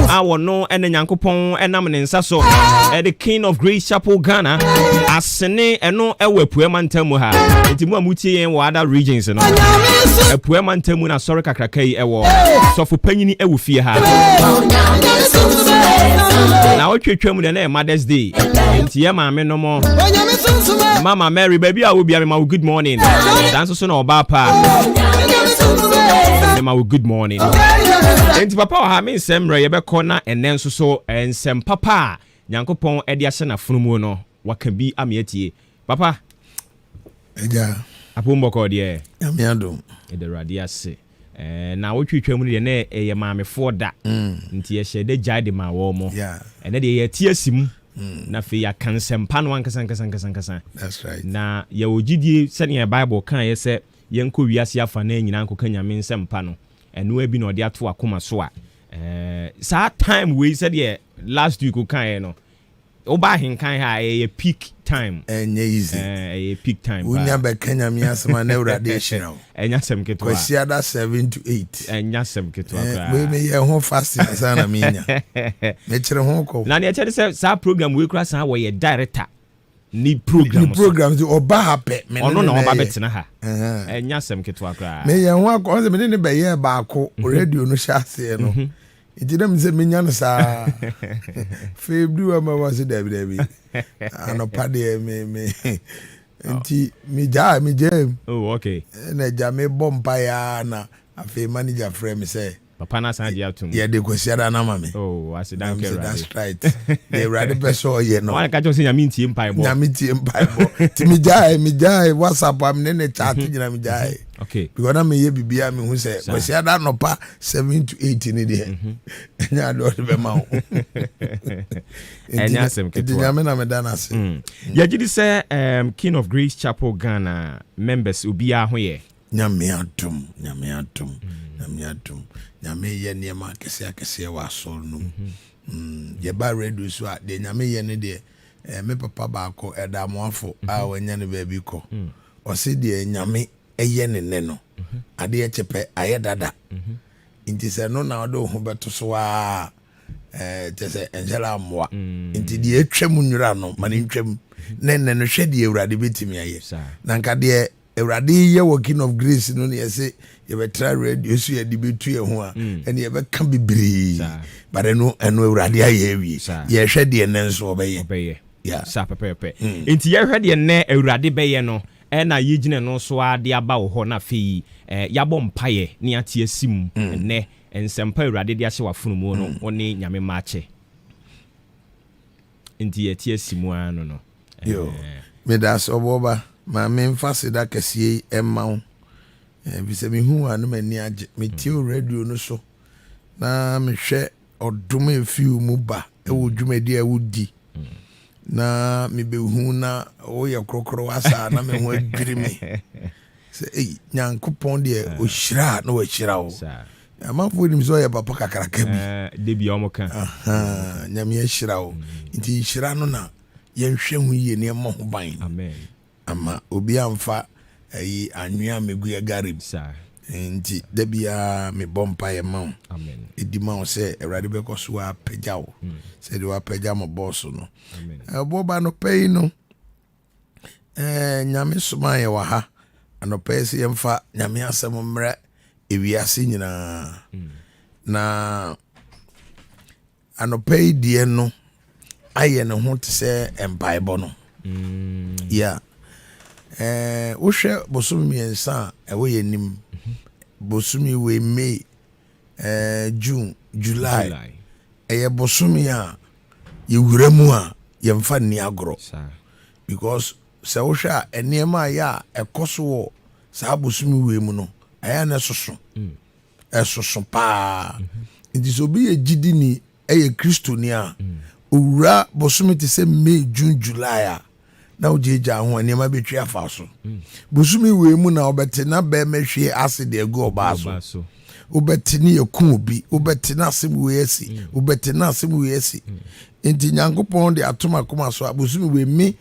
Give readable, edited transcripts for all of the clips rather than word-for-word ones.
A wɔno ɛne Nyankopɔn ɛnam ne nsa so ɛde King of Grace Chapel Ghana asene ɛno ɛwɔ Apuɛ mantam mu ha. Nti mu a mutie yɛn wɔ other regions no, Apuɛ mantam mu na asɔre kakraka yi ɛwɔ. Sɔfo panyini ɛwɔ fie ha. Na wotwetwa mu deɛ, na ɛyɛ Mother's Day, nti yɛ maame no mo, Mama Mary, baabi a wobia, mema wo good morning. Saa nso so na ɔbaa pa, mema wo good morning. Nti papa wɔ ha, me nsɛm mmerɛ yɛbɛkɔ na ɛnɛ nso so nsɛm papa a Nyankopɔn ɛde ahyɛ n'afono mu no, waka bi ama atie. Papa. Agya. Apombɔkɔ deɛ? Nyame adom. Ɛda Awurade ase. Na wotwitwa mu no deɛ, na ɛyɛ maamefoɔ da, nti yɛhyɛ dɛ gyae de ma wɔ mo. Ɛnɛ deɛ, yɛte asi mu na afei yɛaka nsɛmpa no ankasa nkasa nkasa nkasa. That's right. Na yɛwɔ gyidie sɛnea Bible kaeɛ sɛ yɛnkɔ wiase afa na nyinaa nkɔka Nyame nsɛmpa no, ɛnoa bi na ɔde ato akoma so a saa time wei, sɛdeɛ last week wokaeɛ no, woba ahenkan ha a, ɛyɛ peak time. Ɛnyɛ easy. Ɛyɛ peak time. Wonya bɛka Nyame asɛm a, na Awurade ahyira wo. Ɛnyɛ asɛm ketewa. Kwasiada 7 to 8. Ɛnyɛ asɛm ketewa koraa. Wei meyɛ ho fasting ansa na menya mekyerɛ ho kɔ. Na neɛ kyerɛ ne sɛ saa program wei kora saa wɔyɛ director ni program. Ne program nti ɔba ha pɛ, me ne ɔno ne na ɔba ɛyɛ. Bɛtena ha. Ɛnyɛ asɛm ketewa koraa. Meyɛ ho akɔ ɔsɛ mene ne bɛyɛɛ baako radio no hyɛ aseɛ no, nti na mesɛ menya no saa. Afei bi wa ma wa sɛ dabi dabi, anɔpa deɛ me nti megyaa mu. Ɛna agya mebɔ mpaeɛ a, na afei manager frɛ me sɛ papa no asan gye atom. Yɛde Kwasiada no ama me. Oh, aseda Na nka mesɛ Awurade. That's right, deɛ Awurade pɛ sɛ ɔyɛ no. Wɔn ka kyerɛ sɛ Nyame ntie mpaebɔ. Nyame tie mpaebɔ, nti megyae WhatsApp a mene ne chat nyina megyae because na meyɛ biribiaa, mehu sɛ Kwasiada anɔpa 7 to 8 ne deɛ, ɛnyɛ ade ɔde bɛma wo. Ɛnyɛ asɛm nti ketewa. Nyame na meda no ase. Yɛgye di sɛ King of Grace Chapel Ghana members obiara ho yɛ. Nyame adom, Nyame adom, Nyame adom. Nyame yɛ nneɛma akɛseɛ akɛseɛ wɔ asɔre no mu. Yɛba radio so a deɛ, Nyame yɛ no deɛ, me papa baako ɛda amoafo a wanya no baabi kɔ, ɔse deɛ Nyame ɛyɛ ne nɛ no, adeɛ kyɛ pɛ ayɛ dada. Nti sɛ no na wode wo ho bɛto so a, kyɛ sɛ ɛnhyɛla mmoa. Nti deɛ atwa mu nwura no, ma ne ntwam na ɛnɛ no, hwɛ deɛ Awurade bɛtumi ayɛ. Na nka deɛ Awurade yɛ wɔ King of Grace no ne yɛsɛ yɛbɛtra radio so yɛde bɛtu yɛn ho a, ɛne yɛbɛka bebree. But ɛno Awurade ayɛ awie. Yɛhwɛ deɛ nnɛ nso ɔbɛyɛ. Ɔbɛyɛ. Yeah. Saa pɛpɛɛpɛ. Nti yɛhwɛ deɛ nnɛ Awurade bɛyɛ no, ɛna yɛgyina no so a de aba wɔ hɔ. Na afei yɛabɔ mpaeɛ ne yɛate asi mu. Ɛnnɛ nsɛmpa Awurade de ahyɛ w'afono mu no, wo ne Nyame mma akyɛ, nti yɛte asi mu ara no. Yo, meda ase, ɔbɔba. Ma memfa seda kɛseɛ yi ɛma wo, ɛfiri sɛ mehu a no m'ani agye. Metie wo radio no so na mehwɛ ɔdom a ɛfi wo mu ba ɛwɔ dwumadi a wodi, na mebɛhu na woyɛ korokoro asa na me ho adwiri me sɛ ei, Nyankopɔn deɛ ɔhyira a na wahyira wo. Amanfoɔ nim sɛ ɔyɛ papa kakraka bi. De bia ɔmo ka. Aha, Nyame ahyira wo, nti nhyira no na yɛnhwɛ ho yie ne yɛmmɔ ho ban Amen. ama obi amfa ayi anwea megu yɛ gari mu. Nti da biara mebɔ mpaeɛ ma wo. Amen. Ɛdi ma wo sɛ Awurade bɛkɔ so apagya wo sɛdeɛ wapagya mo bɔɔso no. Amen. Ɛbɔba no pɛ yi no, Nyame soma yɛ wɔ ha anɔpɛ yi sɛ yɛmfa Nyame asɛm mmerɛ ewiase nyinaa. Na anɔpɛ yi deɛ no ayɛ ne ho te sɛ mpaebɔ no. Yeah. Wohwɛ bosome 3 a ɛwɔ yɛn anim, bosome wei, May, June, July, July. Ɛyɛ bosome a yɛwura mu a yɛmfa nni agorɔ because sɛ wohwɛ a, nneɛma a yɛ a ɛkɔ so wɔ saa bosome wei mu no, ɛyɛ a na ɛsoso, ɛsoso paa. Nti sɛ obi yɛ gyidini, ɛyɛ Kristoni a, owura bosome te sɛ May, June, July a, na wogyagya ho a, nneɛma bɛtwi afa so. Bosome wei mu na wobɛte na bɛrima hwie acid agu ɔbaa so. Ɔbaa so. Wobɛte ne yɛku obi, wobɛte na asɛm wei asi, wobɛte na asɛm wei asi. Nti Nyankopɔn de atom akoma so a, bosome wei me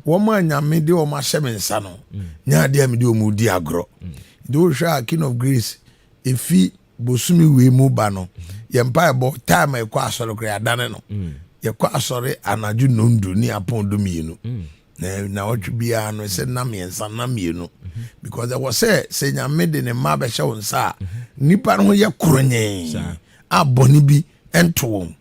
wɔn a Nyame de wɔn ahyɛ me nsa no nyɛ adeɛ a mede wɔn di agorɔ. Nti wohwɛ a, King of Grace, efi bosome wei mu ba no, Yɛn mpaebɔ time a yɛkɔ asɔre koraa yɛadane no. Yɛkɔ asɔre anadwo nnɔndu ne apɔn 12. Na nnawɔtwe biara no sɛ nna mmiɛnsa nna mmienu. Because ɛwɔ sɛ sɛ Nyame de ne mma bɛhyɛ wo nsa a, nnipa no ho yɛ koronyee a bɔne bi nto wɔn.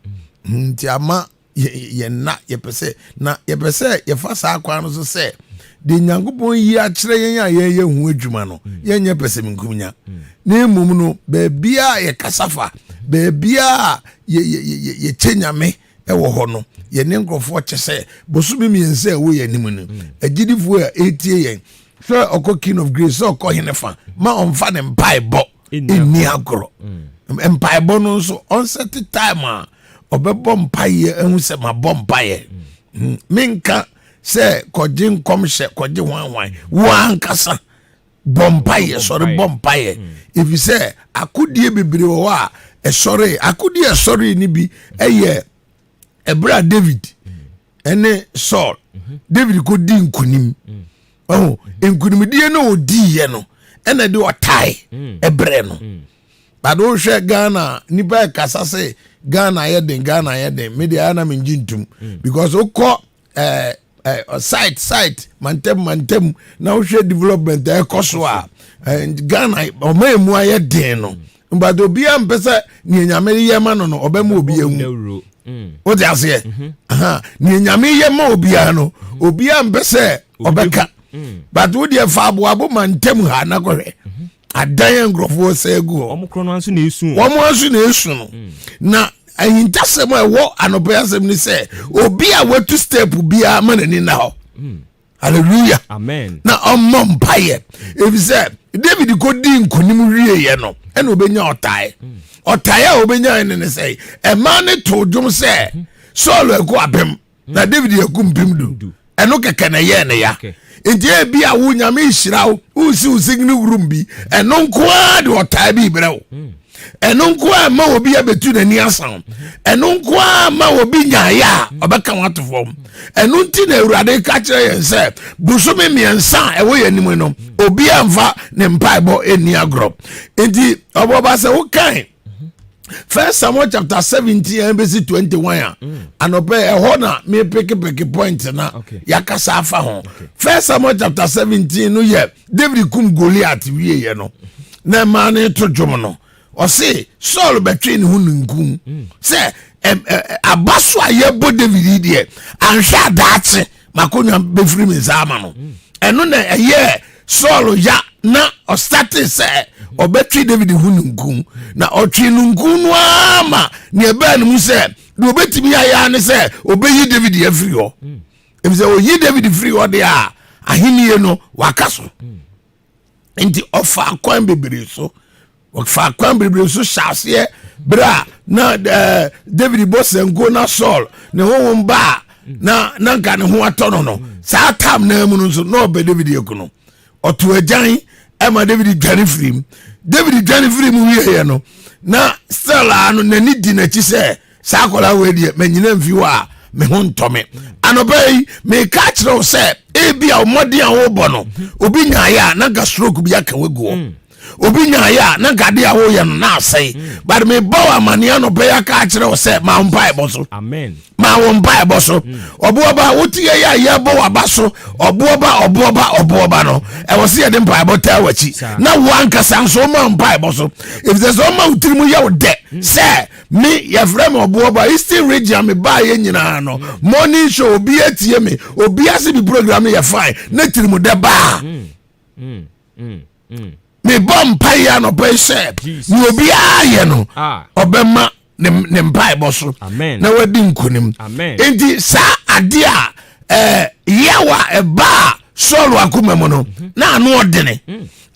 Nti ama yɛn nna yɛpɛ sɛ na yɛpɛ sɛ yɛfa saa kwan no so sɛ deɛ Nyankopɔn yi akyerɛ yɛn a yɛyɛ ho adwuma no, yɛnyɛ pɛsɛmenkominya. Na mmom no, baabiara a yɛkasa fa, baabiara a yɛkyɛ Nyame wɔ hɔ no, yɛne nkurɔfoɔ kyɛ sɛ bosome mmiɛnsa a ɛwɔ yɛn anim no, agyidifoɔ a ɛretie yɛn, sɛ ɔkɔ King of Grace, sɛ ɔkɔ hene fa, ma ɔmfa ne mpaebɔ nni agorɔ. Mpaebɔ no nso, ɔnsɛte time a ɔbɛbɔ mpaeɛ ahu sɛ mabɔ mpaeɛ. Menka sɛ kɔgye nkɔmhyɛ, kɔgye hwanhwan, wo ankasa bɔ mpaeɛ, sɔre bɔ mpaeɛ. Ɛfiri sɛ akodie bebree wɔ hɔ a ɛsɔre, akodie ɛsɔre ni bi ɛyɛ ɛberɛ a David ɛne Saul, David kɔdi nkonim. Ɔho nkonimdie no ɔdiiɛ no ɛna de ɔtae ɛberɛ no. But wohwɛ Ghana, nipa ɛkasa sɛ Ghana yɛ den, Ghana yɛ den, me deɛ ana mengye ntom. Because wokɔ site site, mantam mantam, na wohwɛ development a ɛkɔ so a, Ghana ɔma emu ayɛ den no. But obiara mpɛ sɛ nea Nyame yɛ ma no no ɔbɛma obi ehu. Wote aseɛ? Nea Nyame yɛ ma obiara no, obiara mpɛ sɛ ɔbɛka. But wo deɛ fa aboabo mantam ha na kɔhwɛ. Adan a nkurɔfoɔ sɛ agu hɔ. Wɔn korɔ no nso na esu. Wɔn nso na esu no. Na ahintasɛm a ɛwɔ anɔpɛ asɛm ni sɛ obi a watu step biara ma n'ani na hɔ. Hallelujah. Amen. Na ɔmmɔ mpaeɛ. Efisɛ David kɔ di nkonim wieɛ no, ɛna obenya ɔtae. Ɔtae a obenya ne ne sɛ ɛmaa ne to dwom sɛ Saul aku apem na David aku 10,000. Ɛno kɛkɛ na ɛyɛɛ ne ya. Nti ebi a wo Nyame hyira wo, wosi wo single room bi, ɛno nko ara de ɔtae bi brɛ wo. Ɛno nko ara ma obi abɛtu n'ani asa wo. Ɛno nko ara ma obi nyaeɛ a ɔbɛka wo ato fam. Ɛno nti na Awurade ka kyerɛ yɛn sɛ bosome mmiɛnsa a ɛwɔ yɛn anim no, obi amfa ne mpaebɔ nni agorɔ. Nti ɔbɔba sɛ wokan First Samuel chapter 17 ɛbɛsi 21 a, anɔpɛ ɛhɔ na mepekepeke point na yɛakasa afa ho. First Samuel chapter 17 no yɛ David kum Goliath wieɛ no, na ɛmaa no to dwom no. Ɔse Saul bɛtwe ne ho ninkum sɛ aba so a yɛbɔ David yi deɛ, anhwɛ adaakye makonnwa bɛfiri me nsa ama no. Ɛno na ɛyɛ Saul ya na ɔstate sɛ ɔbɛtwe David ho ninkum, na ɔtwe ninkum no ara ma nea ɛbɛɛ no mu sɛ deɛ ɔbɛtumi ayɛ ne sɛ ɔbɛyi David afiri hɔ. Efisɛ ɔyi David firi hɔ deɛ a, ahennie no waka so. Nti ɔfa kwan bebree so, ɔfa kwan bebree so hyɛ aseɛ berɛ a na David bɔ sankuo na Saul ne honhom ba a na nka ne ho atɔ no no, saa tam na mu no nso na ɔbɛ David aku no. Ɔto agyan ɛma David dwane firi mu. David dwane firi mu wieɛ no, na still a no n'ani di n'akyi sɛ saa akwadaa wei deɛ manyina mfi hɔ a me ho ntɔ me. Anɔpa yi meka kyerɛ wo sɛ ebi a mmɔden a wobɔ no, obi nyaeɛ a na nka stroke bi aka wagu hɔ. Obi nyaeɛ a na nka adeɛ a woyɛ no na asɛe. But mebɔ wo amanneɛ anɔpa yi aka akyerɛ wo sɛ ma wo mpaebɔ so. Amen. Ma wo mpaebɔ so. Ɔboɔba wote yɛ yɛ a yɛbɔ w'aba so, ɔboɔba ɔboɔba ɔboɔba no, ɛwɔ sɛ yɛde mpaebɔ taa w'akyi. Na wo ankasa nso woma mpaebɔ so. Efisɛ sɛ ɔma wo tirim yɛ wo dɛ sɛ me yɛfrɛ me ɔboɔba Eastern Region me baa yɛ nyinaa no, morning show obi atie me, obi ase bi program no yɛ fine, na tirim dɛ baa. Mebɔ mpaeɛ anɔpa yi sɛ nea obiara yɛ no, ɔbɛma ne mpaebɔ so na wadi nkonim. Nti saa adeɛ a yaw a ɛbaa Saul akoma mu no, na ano ɔdene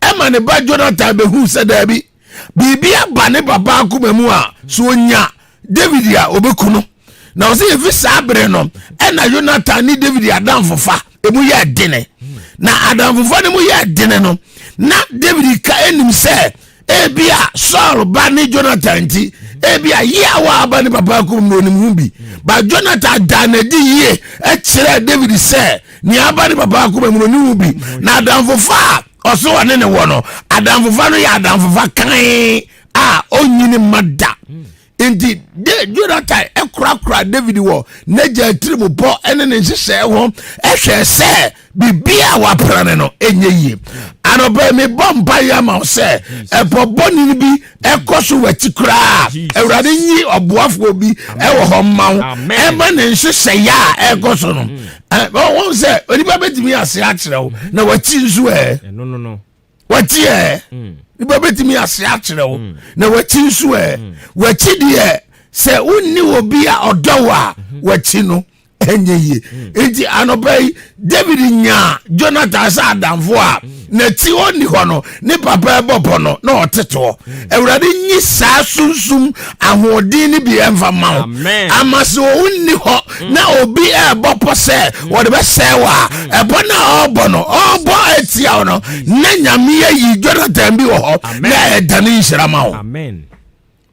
ɛma ne ba Jonathan bɛhu sɛ daabi, biribi aba ne papa akoma mu a so onya David a ɔbɛku no. Na ɔsɛ yɛfi saa bere no ɛna Jonathan ne David adamfofa emu yɛ dene. Na adamfofa no mu yɛ dene no, na David ka anim sɛ ebi a Saul ba ne Jonathan nti ebi a yi a waba ne papa akum no onim ho bi. Ba Jonathan da n'adi yie kyerɛ David sɛ nea aba ne papa akoma mu no onim ho bi. Na adamfofa a ɔso ɔne ne wɔ no, adamfofa no yɛ adamfofa kan a ɔnyi ne mma da. Nti de Jonathan korakora David wɔ n'agya tirimupɔ ne ne nhyehyɛe ho hwɛɛ sɛ biribi a waprane no ɛnyɛ yie. Anɔpa yi mebɔ mpaeɛ ama wo sɛ ɛpɔ bɔne no bi ɛkɔ so w'akyi koraa, Awurade nyi ɔboafoɔ bi ɛwɔ hɔ mma wo ɛma ne nhyehyɛeɛ a ɛkɔ so no. Wɔn sɛ onipa bɛtumi ase akyerɛ wo na w'akyi nso ɛ. Wakyi ɛ mm. Nipa bɛtumi ase akyerɛ wo na wakyi nso ɛ wakyi deɛ sɛ wonni obi a ɔdɔ wo a mhm. wakyi no ɛnyɛ yie. Nti anɔpa yi David nyaa Jonathan sɛ adamfo a n'akyi ɔnni hɔ no ne papa ɛbɔ pɔ no na ɔtetoɔ. Awurade nyi saa sunsum ahoɔden no bi ɛmfa ma wo ama sɛ ɔnni hɔ na obi ɛrebɔ pɔ sɛ wɔde bɛsɛe wɔ a ɛbɔ no a ɔrebɔ no ɔrebɔ atia wo no na Nyame ayi Jonathan bi wɔ hɔ na ɛdane nhyira ma wo.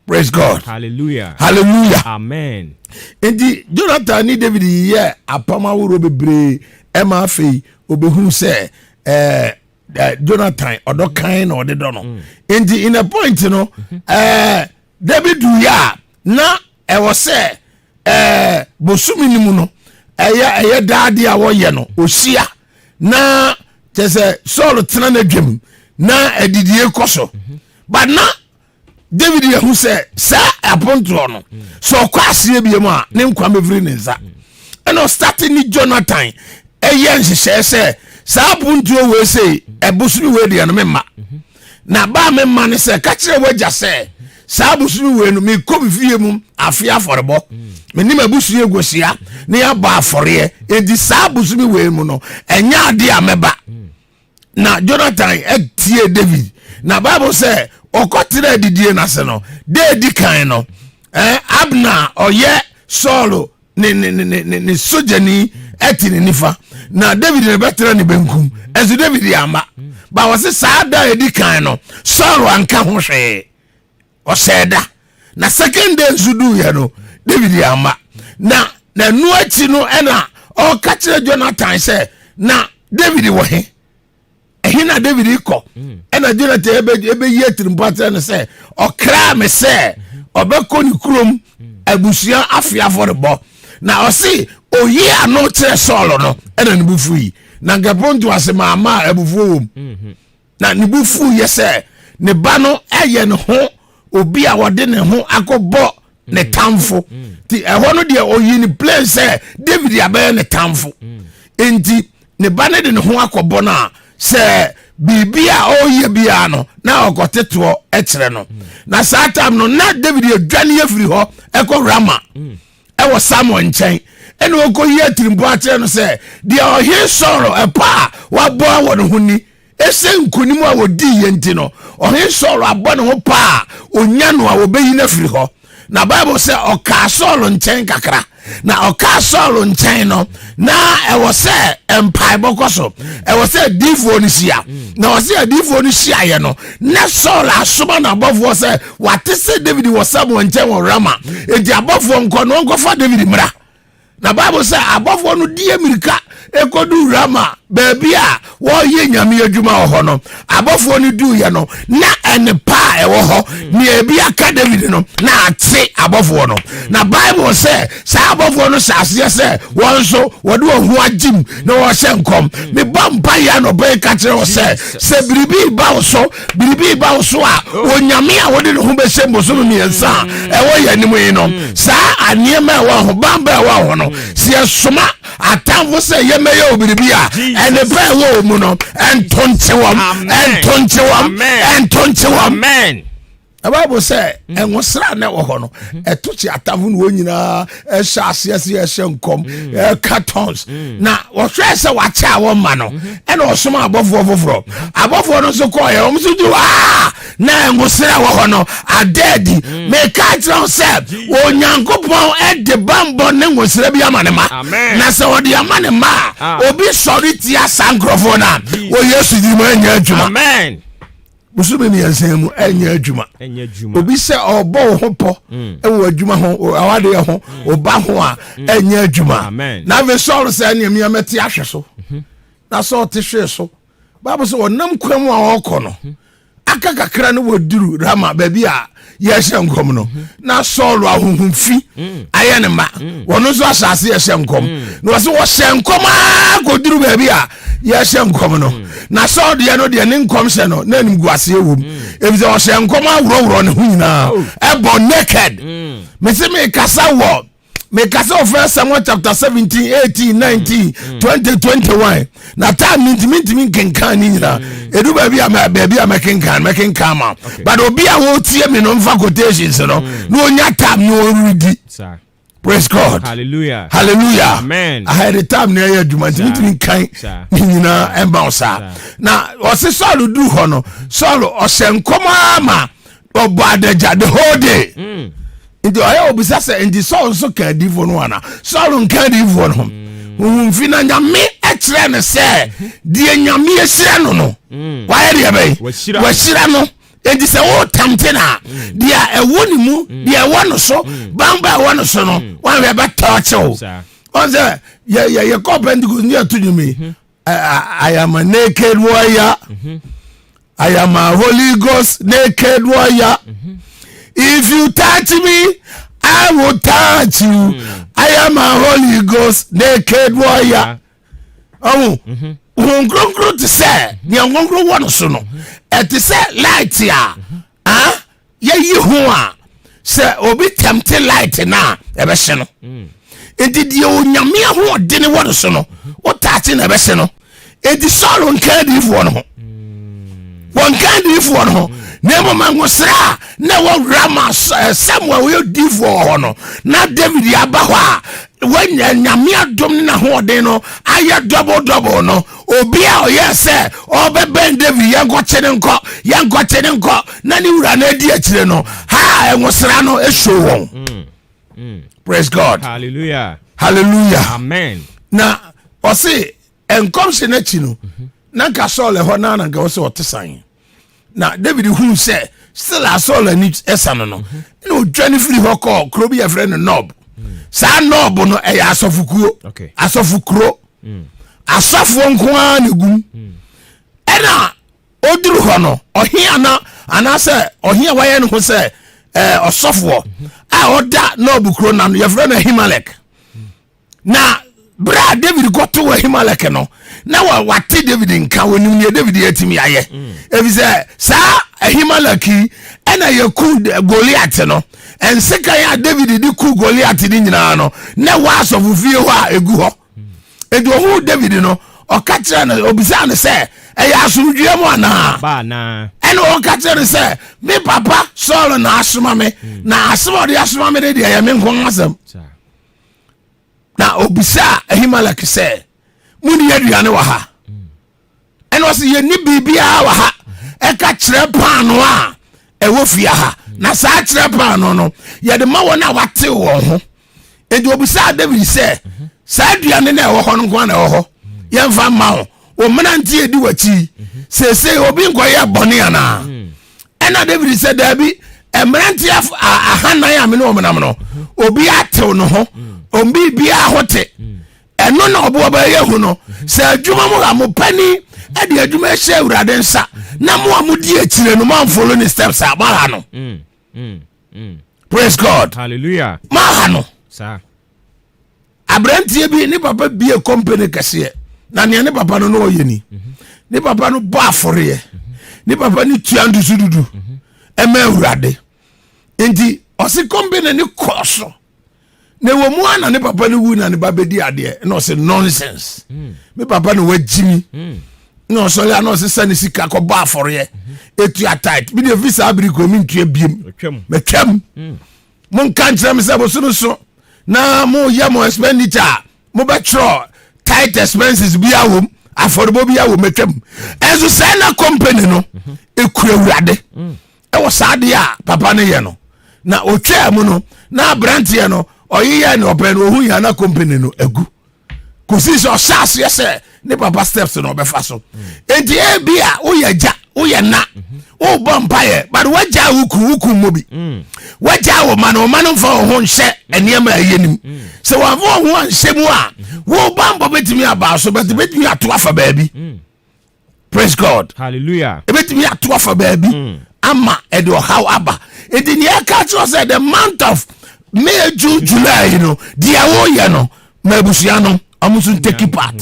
Praise God. Hallelujah. Hallelujah. Amen. Nti Jonathan ne David yɛ apam ahorow bebree ɛma afei obehunu sɛ ɛɛ eh, Jonathan ɔdɔ kan na ɔde dɔ no. Nti in a point no ɛɛ David yɛ a na ɛwɔ sɛ ɛɛ bosome no mu no ɛyɛ ɛyɛ daade a wɔyɛ no ohyia na kyɛ sɛ Saul tena n'adwam na adidie kɔ so but na David yɛ hu sɛ saa apontoɔ no sɛ ɔkɔ aseɛ bie mu a ne nkwa bɛfiri ne nsa. Ɛna ɔstate ne Jonathan ɛyɛ nhyehyɛɛ sɛ saa apontoɔ wei sei ɛbosome wei deɛ no memma na baa memma ne sɛ ka kyerɛ w'agya sɛ saa bosome wei no mekɔ me fie mu afe afɔrebɔ me ne m'abusua agosia ne yɛabɔ afɔreɛ, enti saa bosome wei mu no ɛnyɛ adeɛ a mɛba. Na Jonathan tie David na Bible sɛ ɔkɔtena adidie no ase no da edi kan no Abner ɔyɛ Saul ne ne ne ne ne sogyani ɛte ne nifa na David ne bɛtena ne benkum, ɛnso David amma ba. Wɔse saa da edi kan no Saul anka ho hwee, ɔhyɛɛ da. Na second day nso duiɛ no David amma. Na na ɛno akyi no ɛna ɔka kyerɛ Jonathan sɛ na David wɔ he, ɛhe na David kɔ? Ɛna Jonathan ɛbɛyi atirimpɔ akyerɛ no sɛ ɔkraa me sɛ ɔbɛkɔ ne kurom abusua afe afɔrebɔ, na ɔse oyi ano kyerɛ Saul no ɛna ne bu fui na nka ponto ase maama a abufuo wom. Na ne bo fu yɛ sɛ ne ba no yɛ ne ho obi a wɔde ne ho akɔbɔ ne tamfo. Nti ɛhɔ no deɛ ɔyi ne plain sɛ David abɛyɛ ne tamfo. Nti ne ba no de ne ho akɔbɔ no a sɛ biribi a ɔreyɛ biara no na ɔkɔtetoɔ kyerɛ no. Na saa time no na David adwane afiri hɔ ɛkɔ Rama ɛwɔ Samuel nkyɛn, ɛna ɔkɔyi atirimpɔ akyerɛ no sɛ deɛ ɔhene Saul ɛpɔ a wabɔ wɔ ne ho ni. Ɛsɛ nkonim a wɔdii yɛ nti no ɔhene Saul abɔ ne ho paa a ɔnya no a wɔbɛyi no afiri hɔ. Na Bible sɛ ɔkaa Saul nkyɛn kakra, na ɔkaa Saul nkyɛn no na ɛwɔ sɛ mpaebɔ kɔ so, ɛwɔ sɛ adiifoɔ no hyia. Na ɔsɛ adiifoɔ no hyiaeɛ no na Saul asoma n'abɔfoɔ sɛ wate sɛ David wɔ Samuel nkyɛn wɔ Rama, enti abɔfoɔ nkɔ na ɔnkɔfa David mmra. Na Bible sɛ abɔfoɔ no di mmirika ɛkɔdu Rama baabi a wɔreyɛ nyame adwuma wɔ hɔ no, abɔfoɔ no duiɛ no na ɛne pa a ɛwɔ hɔ nea ebi aka David no na ate abɔfoɔ no. Na Bible sɛ saa abɔfoɔ no hyɛ aseɛ sɛ wɔn nso wɔde wɔn ho agyim na wɔhyɛ nkɔm. Mebɔ mpa yɛ anɔpa yi ka kyerɛ wo sɛ sɛ biribi ba wo so, biribi ba wo so a, Onyame a wode ne ho bɛhyɛ bosome 3 a ɛwɔ yɛn anim yi no, saa nneɛma ɛwɔ ho bamba ɛwɔ ho no, sɛ yɛsoma atamfo sɛ yɛmɛyɛ wo biribi a, ɛne pɛ ɛwɔ wo mu no ɛnto nkye wɔm, ɛnto nkye wɔm, ɛnto nkye wɔm. Na Bible sɛ ɛnwosra na ɛwɔ hɔ no ɛto kye atamfo no wɔn nyinaa ɛhyɛ aseɛ sɛ yɛhyɛ nkɔm ɛka tons. Na wɔhwɛ sɛ wakyɛ a wɔmma no ɛna ɔsoma abɔfoɔ foforɔ. Abɔfoɔ no nso kɔɔyɛ wɔn nso di waa na ɛnwosra wɔ hɔ no ada adi. Meka kyerɛ wo sɛ Onyankopɔn ɛde bambɔ ne nwosra bi ama ne ma. Na sɛ ɔde ama ne ma a, obi sɔre tia saa nkurɔfoɔ no a, wɔ Yesu din mu ɛnyɛ adwuma. Bosome 3 mu ɛnyɛ adwuma. Obi sɛ ɔbɔ wo ho pɔ ɛwɔ adwuma ho, awadeɛ ho, ɔba ho a, ɛnyɛ adwuma. Na afei Saul sɛ ɛneɛ mmea mɛte ahwɛ so. Na Saul te hwee so. Bible sɛ ɔnam kwan mu a ɔrekɔ no, Aka kakra no wɔduru Rama baabi a yɛhyɛ nkɔm no, na Saul ahohom fi ayɛ ne ma. Wɔno nso ahyɛ ase yɛhyɛ nkɔm, na wɔsɛ wɔhyɛ nkɔm aa kɔduru baabi a yɛhyɛ nkɔm no. Na Saul deɛ no deɛ, ne nkɔmhyɛ no na animguaseɛ wɔ mu, ɛfisɛ ɔhyɛ nkɔm aworɔworɔ ne ho nyinaa, ɛbɔ naked. Mese mekasa wɔ mekasa wɔ First Samuel chapter 17, 18, 19, 20, 21, na time no ntimi nkenkan ne nyinaa. Ɛdu baabi a baabi a mɛkenkan ma, but obi a wɔtie me no mfa quotations no na ɔnya time na ɔredi. Praise God. Hallelujah. Hallelujah. Amen. Ahɛde time na ɛyɛ adwuma nti mentumi nkan ne nyinaa ɛmma wo saa. Na ɔse Saul duru hɔ no, Saul ɔhyɛ nkɔm ara ma ɔbɔ adagya the whole day. Nti ɔyɛ obisa sɛ, nti Saul nso ka adiifoɔ no ana? Saul nka adiifoɔ no ho. Honhom na Nyame kyerɛ no sɛ deɛ Nyame ahyira no, wayɛ deɛ bɛyi? Wahyira no. Enti sɛ wotamte no a, deɛ ɛwɔ ne mu, deɛ ɛwɔ no so, bamba ɛwɔ no so no, woanhwɛ bɛtɔɔkye wo. Ɔn sɛ yɛkɔ Pentecost ne yɛto dwom yi, I am a naked warrior. I am a Holy Ghost naked warrior. If you touch me, I will touch you. I am a Holy Ghost naked warrior. Ɔho Honhom Kronkron te sɛ nea Kronkron wɔ no so no, ɛte sɛ light a ah, yɛyi ho a, sɛ obi tɛmte light no a, ɛbɛhye no. Nti deɛ Onyame ahoɔdene wɔ no so no, wotaakye na ɛbɛhye no. Enti Saul nka adiyifoɔ no ho, wɔnka adiyifoɔ no ho, na mmom ahosra a na ɛwɔ Rama, Samuel wɔyɛ diyifoɔ wɔ hɔ no, na David aba hɔ a wanya Nyame adom ne n'ahoɔden no ayɛ double double no, obi a ɔyɛ sɛ ɔbɛbɛn David, yɛnkɔkye ne nkɔ, yɛnkɔkye ne nkɔ, na ne wura no adi akyire no ha, ɛngosra no ɛsuo wɔn. Praise God. Hallelujah. Hallelujah. Amen. Na ɔse nkɔmhyɛ no akyi no, na nka Saul ɛhɔ na nka wɔ sɛ ɔte san, na David huu sɛ still a Saul ani ɛsa no, na ɔdwane firi hɔ kɔɔ kuro bi yɛfrɛ no Nob. Saa Nob no ɛyɛ asɔfokuo, asɔfo kuro, asɔfoɔ nko ara na egum. Ɛna ɔduru hɔ no, ɔhe ana anaasɛ ɔhe a wayɛ ne ho sɛ ɔsɔfoɔ a ɔda Nob kuro nam no, yɛfrɛ no Ahimelek. Na berɛ a David kɔto Ahimelek no, na wate David nka, wɔnim neɛ David atumi ayɛ, ɛfiri sɛ saa Ahimelek yi ɛna yɛku Goliat no. Ɛnsekan a David de ku Goliat no nyinaa no, na ɛwɔ asɔfo fie hɔ a ɛgu hɔ. Enti ɔhuu David no, ɔka kyerɛ no, obisaa no sɛ, ɛyɛ asomdwoeɛ mu anaa? Ɛna ɔka kyerɛ no sɛ, me papa Saul na asoma me, na asɛm a ɔde asoma me de deɛ, ɛyɛ me nko asɛm. Na obisaa Ahimelek sɛ, monni aduane wɔ ha? Ɛna ɔsɛ, yɛnni biribiara wɔ ha ɛka kyerɛ paano a ɛwɔ fie ha, na saa kyerɛ paano no yɛde ma wɔn a watew wɔn ho. Enti obisaa David sɛ, saa aduane no a ɛwɔ hɔ no nko na ɛwɔ hɔ, yɛmfa mma wo, wo mmerante edi w'akyi seesei obi nkɔyɛ bɔne anaa? Ɛna David sɛ, daabi, mmerante 400 a me ne wɔn nam no, obi atew ne ho, obi biara ho te. Ɛno na ɔboa bɛyɛ hu no sɛ adwuma mu a mo pani de adwuma hyɛ Awurade nsa, na mo a modi akyire no moamfollow ne steps a, moaha no. Praise God. Hallelujah. Moaha no. Aberanteɛ bi ne papa bie company kɛseɛ, na nea ne papa no na ɔyɛ ni, ne papa no bɔ afɔreɛ, ne papa no tua ntoso dudu ɛma Awurade. Nti ɔse company ne kɔɔ so, na ɛwɔ mu a na ne papa no wu na ne ba bɛdi adeɛ, na ɔsɛ nonsense, me papa na wagyi mi. Na ɔsɔre a na ɔsesa ne sika kɔbɔ afɔreɛ, ɛtua tithe. Bi deɛ fi saa bere kɔ mentua biem, matwam. Monka nkyerɛ me sɛ bosome so na moyɛ mo expenditure a, mobɛtwerɛ tithe expenses bi awom, afɔrebɔ bi awom, matwam. Ɛnso sɛ na company no ɛkura Awurade ɛwɔ saa adeɛ a papa no yɛ no, na ɔtwaa mu no, na aberanteɛ no ɔyeyɛ ne ɔpɛ no, ɔhu yɛ na company no agu, kòsi sɛ ɔhyɛ aseɛ sɛ ne papa steps na ɔbɛfa so. Enti ebi a woyɛ agya, woyɛ na wobɔ mpaeɛ, but wagya wo kun, wo kun mu bi wagya wo ma no, ɔma no mfa wo ho nhyɛ nneɛma a ɛyɛ nim. Sɛ wɔamfa wo ho anhyɛ mu a, wo bambɔ bɛtumi aba so, bɛtumi ato afa baabi. Praise God. Hallelujah. Ebetumi ato afa baabi ama ɛde ɔhaw aba. Eti nea ɛka kyerɛ sɛ the month of May, June, July yi no, deɛ woyɛ no ma abusua no ɔmo nso take part.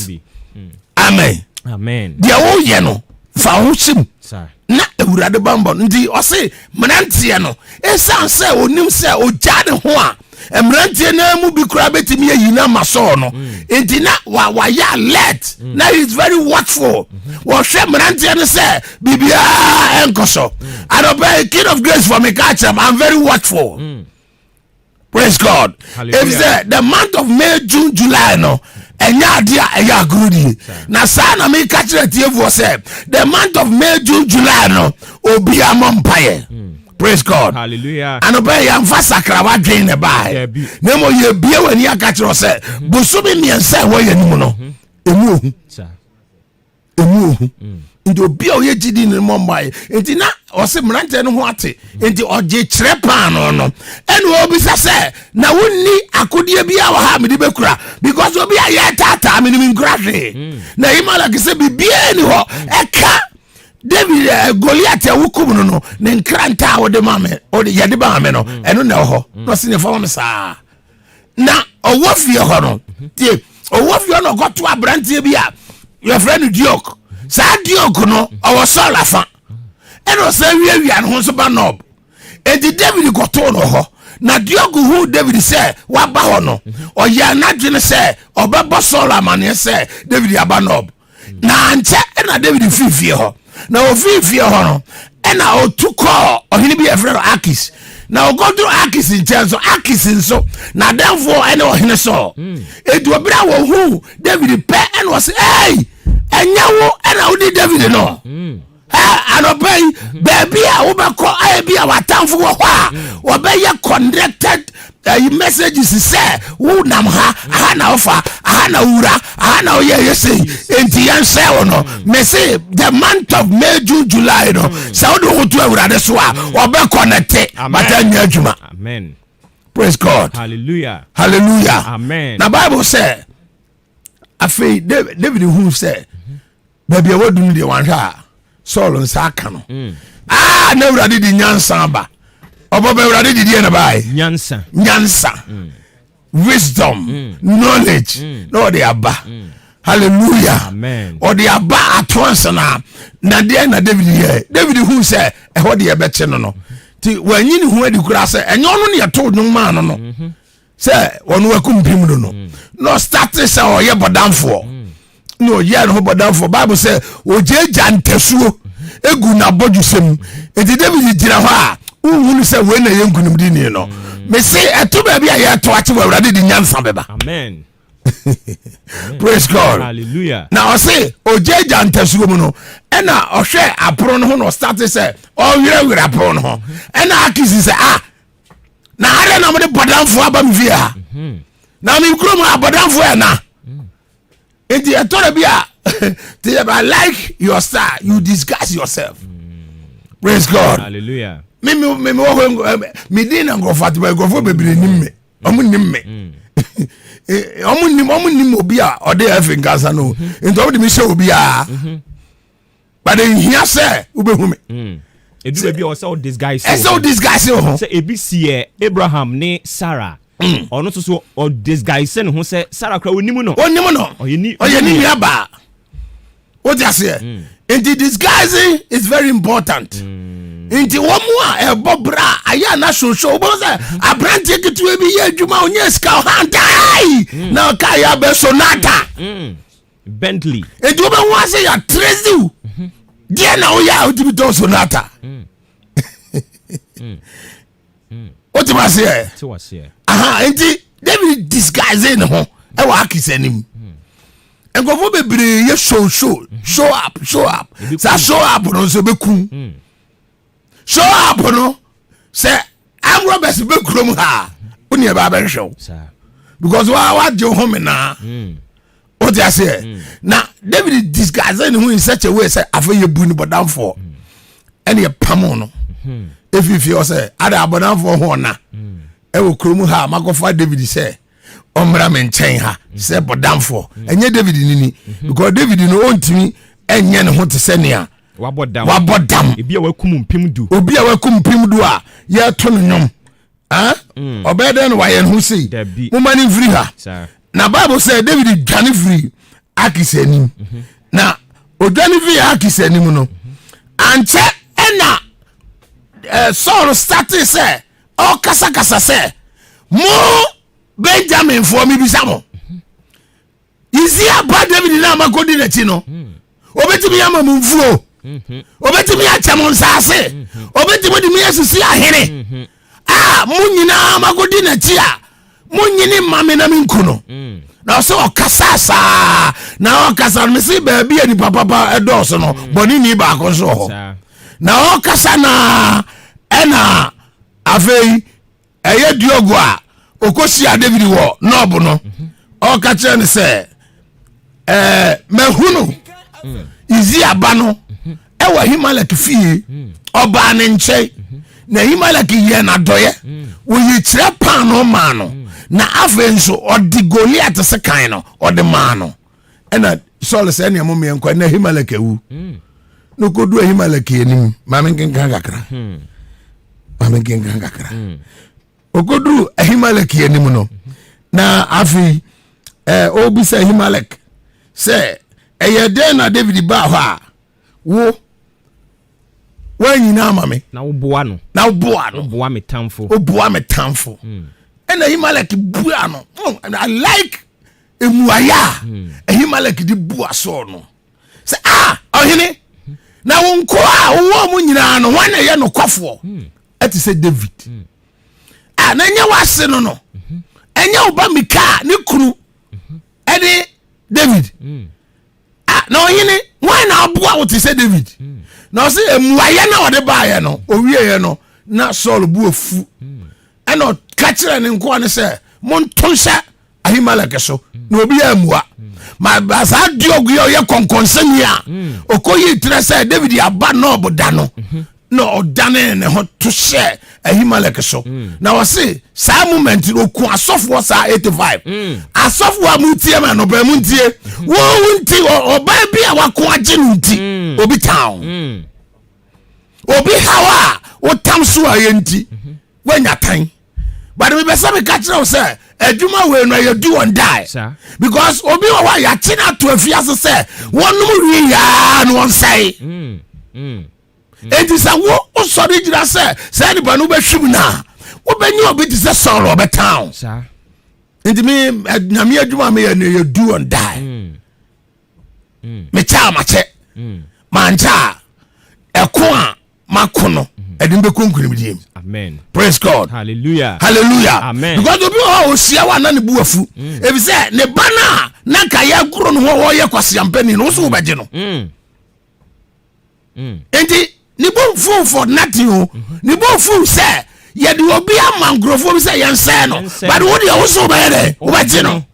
Amen. Amen. Deɛ woyɛ no fa ho hyɛ mu Sir. na Awurade bambɔ no. Nti ɔse mmeranteɛ no, ɛsiane sɛ onim sɛ ogya ne ho a, mmeranteɛ no mu bi koraa bɛtumi ayi no ama Sɔɔ no, nti na wayɛ alert na he is very watchful. Wɔhwɛ mmeranteɛ no sɛ biribiaa ɛnkɔ so. Anɔpɛ, King of Grace for me ka kyerɛ m, I'm very watchful. Praise God. Hallelujah. If sɛ the month of May, June, July no ɛnyɛ ade a ɛyɛ agorɔ die, na saa na meka kyerɛ tiefoɔ sɛ the month of May, June, July no, obia mmɔ mpayɛ. Praise God. Hallelujah. Anɔpɛ, yɛmfa sakrawa dwen ne baɛ, Dabi. na mmom yɛbie w'ani aka kyerɛ wo sɛ bosome 3 a ɛwɔ yɛ anim no, ɛmu ohu. Sir. Ɛmu ohu, nti obi a ɔyɛ gyidi ne mmɔ mmaeɛ. Nti na ɔse mmeranteɛ no ho ate, nti ɔgye kyerɛ paano no, ɛna ɔbisa sɛ, na wonni akodeɛ bi a wɔ ha a mede bɛkura? Because obi a yɛtaataa me no, menkura hwee. Na Ahimelek sɛ biribiaa ni hɔ ɛka David Goliat a wokum no ne nkranta a wode ma me, wode yɛde ma me no, ɛno na ɛwɔ hɔ. Na ɔse ne fa ma me saa. Na ɔwɔ fie hɔ no, tie, ɔwɔ fie hɔ na ɔkɔto aberanteɛ bi a yɛfrɛ no Diok. Saa Diok no ɔwɔ Saul afa, ɛna ɔsan wiawia ne ho nso ba Nob. Enti David kɔtoo no hɔ, na Diok hu David sɛ waba hɔ no, ɔyɛ n'adwene sɛ ɔbɛbɔ Saul amanneɛ sɛ David aba Nob. Na ankyɛ ɛna David fii fie hɔ, na ofii fie hɔ no, ɛna ɔtu kɔɔ ɔhene bi a yɛfrɛ no Akis. Na ɔkɔduru Akis nkyɛn nso, Akis nso n'adamfoɔ ɛne ɔhene Saul. Enti ɔberɛ a wɔhuu David pɛ, ɛna ɔse, ei, ɛnyɛ wo ɛna wodi David no? Anɔpa yi, baabi a wobɛkɔ ayɛ bi a w'atamfo wɔ hɔ a wɔbɛyɛ connected messages sɛ wonam ha, aha na wofa, aha na wowura, aha na woyɛ ɛyɛ sei, enti yɛnsɛ wo no. Mese the month of May, June, July no, sɛ wode wo ho to Awurade so a, wɔbɛ connect Amen. but ɛnyɛ adwuma. Amen. Praise God. Hallelujah. Hallelujah. Amen. Na Bible sɛ afei David hu sɛ baabi a wadu no deɛ, wanhwɛ a Saul nsa aka no. Ah, na Awurade de nyansa aba. Ɔbɔ bɛ Awurade de deɛ na bae? Nyansa. Nyansa, wisdom, knowledge na ɔde aba. Hallelujah. Amen. Ɔde aba ato ansana. Na deɛ na David yɛ? David hu sɛ ɛhɔ deɛ ɛbɛkye no, nti wanyi ne ho adi koraa sɛ ɛnyɛ ɔno ne yɛto nnwom maa no sɛ ɔno wakum pim no na ɔstart sɛ ɔyɛ bɔdamfoɔ, na ɔyɛ ne ho bɔdamfoɔ. Bible sɛ ɔgyaagya ntasuo egu n'abɔdwesɛm. Nti David gyina hɔ a, wohunu sɛ wei na yɛ nkonimdini no. Mese ɛto baabi a yɛto akye wɔ, Awurade de nyansa bɛba. Amen. Praise God. Hallelujah. Na ɔse ɔgyaagya ntasuo mu no, ɛna ɔhwɛ apono no ho na ɔstart sɛ ɔwerɛwerɛ apono no ho, ɛna Akisi sɛ, ah, na adɛn na mode bɔdamfoɔ aba me fie ha? Na me kurom abɔdamfoɔ ɛna. Nti ɛtɔrɔ bi a te yɛ, I like your style, you disguise yourself. Praise God. Hallelujah. Me wɔ hɔ, me din na nkurɔfoɔ ate, nkurɔfoɔ bebree nim me, ɔmo nim me, ɔmo nim obi a ɔde ɛfɛ nkasa no. Nti ɔmo de mi hyɛ obi a, but nhia sɛ wobɛhu me. Edu baabi a ɔsɛ o disguise. Ɛsɛ o disguise wo ho. Sɛ ebi si yɛ Abraham ne Sarah. Ɔno nso so ɔ disguise ne ho sɛ Sarah kora onim no. Onim no. Ɔyɛ ni. Ɔyɛ ne nua baa. Wote aseɛ? Nti disguising is very important. Nti wɔn mu a ɛbɔ bra ayɛ ana soso, wobɛhu sɛ aberanteɛ ketewa bi yɛ adwuma, onyɛ sika, ɔhantae na ɔka yɛ abɛ Sonata. Bentley. Nti wobɛhu ase yɛ atrɛsiw deɛ na woyɛ a wotumi tɔ Sonata. Wotumi aseɛ? Te waseɛ. Aha, nti David disguise ne ho ɛwɔ Akis anim. Nkurɔfoɔ bebree yɛ show show, show up, show up. Saa show up no nso bɛkum. Show up no sɛ armed robbers bɛ kurom ha a, wo ne ɛbɛ abɛhwehwɛ wo Saa. because wagye wo ho menaa. Wote aseɛ? Na David disguise ne ho in such a way sɛ afei yɛbu ne bɔdamfoɔ, ɛne yɛpamo no ɛfifie hɔ sɛ ada abɔdamfoɔ ho ɔna ɛwɔ kurom ha a makɔfa David sɛ ɔmmra me nkyɛn ha sɛ bɔdamfoɔ. Ɛnyɛ David nini, because David no ɔntumi. Ɛnyɛ ne ho te sɛ nea wabɔ dam. Wabɔ dam. Ebi a wakum 10,000. Obi a wakum 10,000 a yɛto no nnwom. Ɔbɛyɛ dɛn na wayɛ ne ho sei? Momma no mfiri ha. Na Bible sɛ David dwane firi Akis anim. Na odwane firi Akis anim no, ankyɛ ɛna Saul startee sɛ ɔkasakasa sɛ, mo Benjaminfoɔ, mebisa mo, Yisia ba David na amakɔdi n'akyi no, obɛtumi ama mo mfuo, obɛtumi akyɛ mo nsaase, obɛtumi de me asisi ahene a mo nyinaa makɔdi n'akyi a monyini ma me na menku no? Na ɔsɛ ɔkasa saa na ɔkasa no, mese baabi a nipa papa ɛdɔɔso no, bɔne ni baako nso wɔ hɔ. Na ɔkasa na ɛna afei ɛyɛ Diogo a ɔkɔhyia David wɔ Nɔb no, ɔka kyerɛ no sɛ mahunu Isia ba no ɛwɔ Ahimelek fie. Ɔbaa ne nkyɛn na Ahimelek yɛ n'adɔyɛ, wɔyi kyerɛ paano maa no, na afei nso ɔde Goliat sekan no ɔde maa no. Ɛna Saul sɛ, ɛnea mo mmiɛnkɔ na Ahimelek awu. Na ɔkɔdu Ahimelek anim, maame nkenkan kakra, maame nkenkan kakra. Ɔkɔduru Ahimelek anim no, na afei ɔbisa Ahimelek sɛ, ɛyɛ dɛn na David baa hɔ a wo woanyina ama me? Na woboa no. Na woboa no. Woboa me tamfo. Woboa me tamfo. Ɛna Ahimelek bua no. Oh, I like emuayɛ a Ahimelek de bua Saul no sɛ, a ɔhene, na wo nkoa a wowɔ mu nyinaa no, wɔn na ɛyɛ nokwafoɔ ɛte sɛ David a? Na ɛnyɛ w'ase no, ɛnyɛ wo ba Mika ne kunu ɛne David a? Na ɔhene, wɔn na aboa wo te sɛ David? Na ɔsɛ emuayɛ na ɔde baayɛ no, owieɛ no na Saul bu afu, ɛna ɔka kyerɛ ne nkoa no sɛ, monto nhyɛ Ahimelek so. Na obi yɛ amua ma ba saa Diogo yi a ɔyɛ kɔnkɔnsɛni a ɔkɔyi terɛ sɛ David aba Nɔb da no, na ɔdane ne ho to hyɛ Ahimelek so. Na ɔse saa moment no ɔku asɔfoɔ saa 85 asɔfoɔ a motie ma nɔpɛ mu ntie wɔn nti. Ɔbaa bi a wako agye no nti obi town obi haw a wotam so a yɛ nti woanya tan, but mepɛ sɛ meka kyerɛ wo sɛ adwuma wei no ɛyɛ do or die, because obi wɔ hɔ a yɛakye no ato afiase sɛ wɔnom wie yaa no wɔnsɛe. Enti sɛ wo wosɔre gyina sɛ saa nipa no wobɛhwim no a, wobɛnya obi te sɛ Saul ɔbɛtan wo. Nti me Nyame adwuma a meyɛ no yɛ do or die. Mekyɛ a makyɛ, mankyɛ a, ɛko a mako no ɛde mbɛkɔ nkonimdie mu. Praise God. Hallelujah. Hallelujah. Amen. Because obi wɔ hɔ a ohyia wa na ne bu afu, efisɛ ne ba no a na nka yɛagoro no ho a wɔyɛ kwasiampani no, wo so wobɛgye no. Nti ne bo mfu for nothing o. Ne bo mfu sɛ yɛde obi ama nkurɔfoɔ bi sɛ yɛnsɛe no, but wo deɛ, wo so wobɛyɛ dɛ wobɛgye no.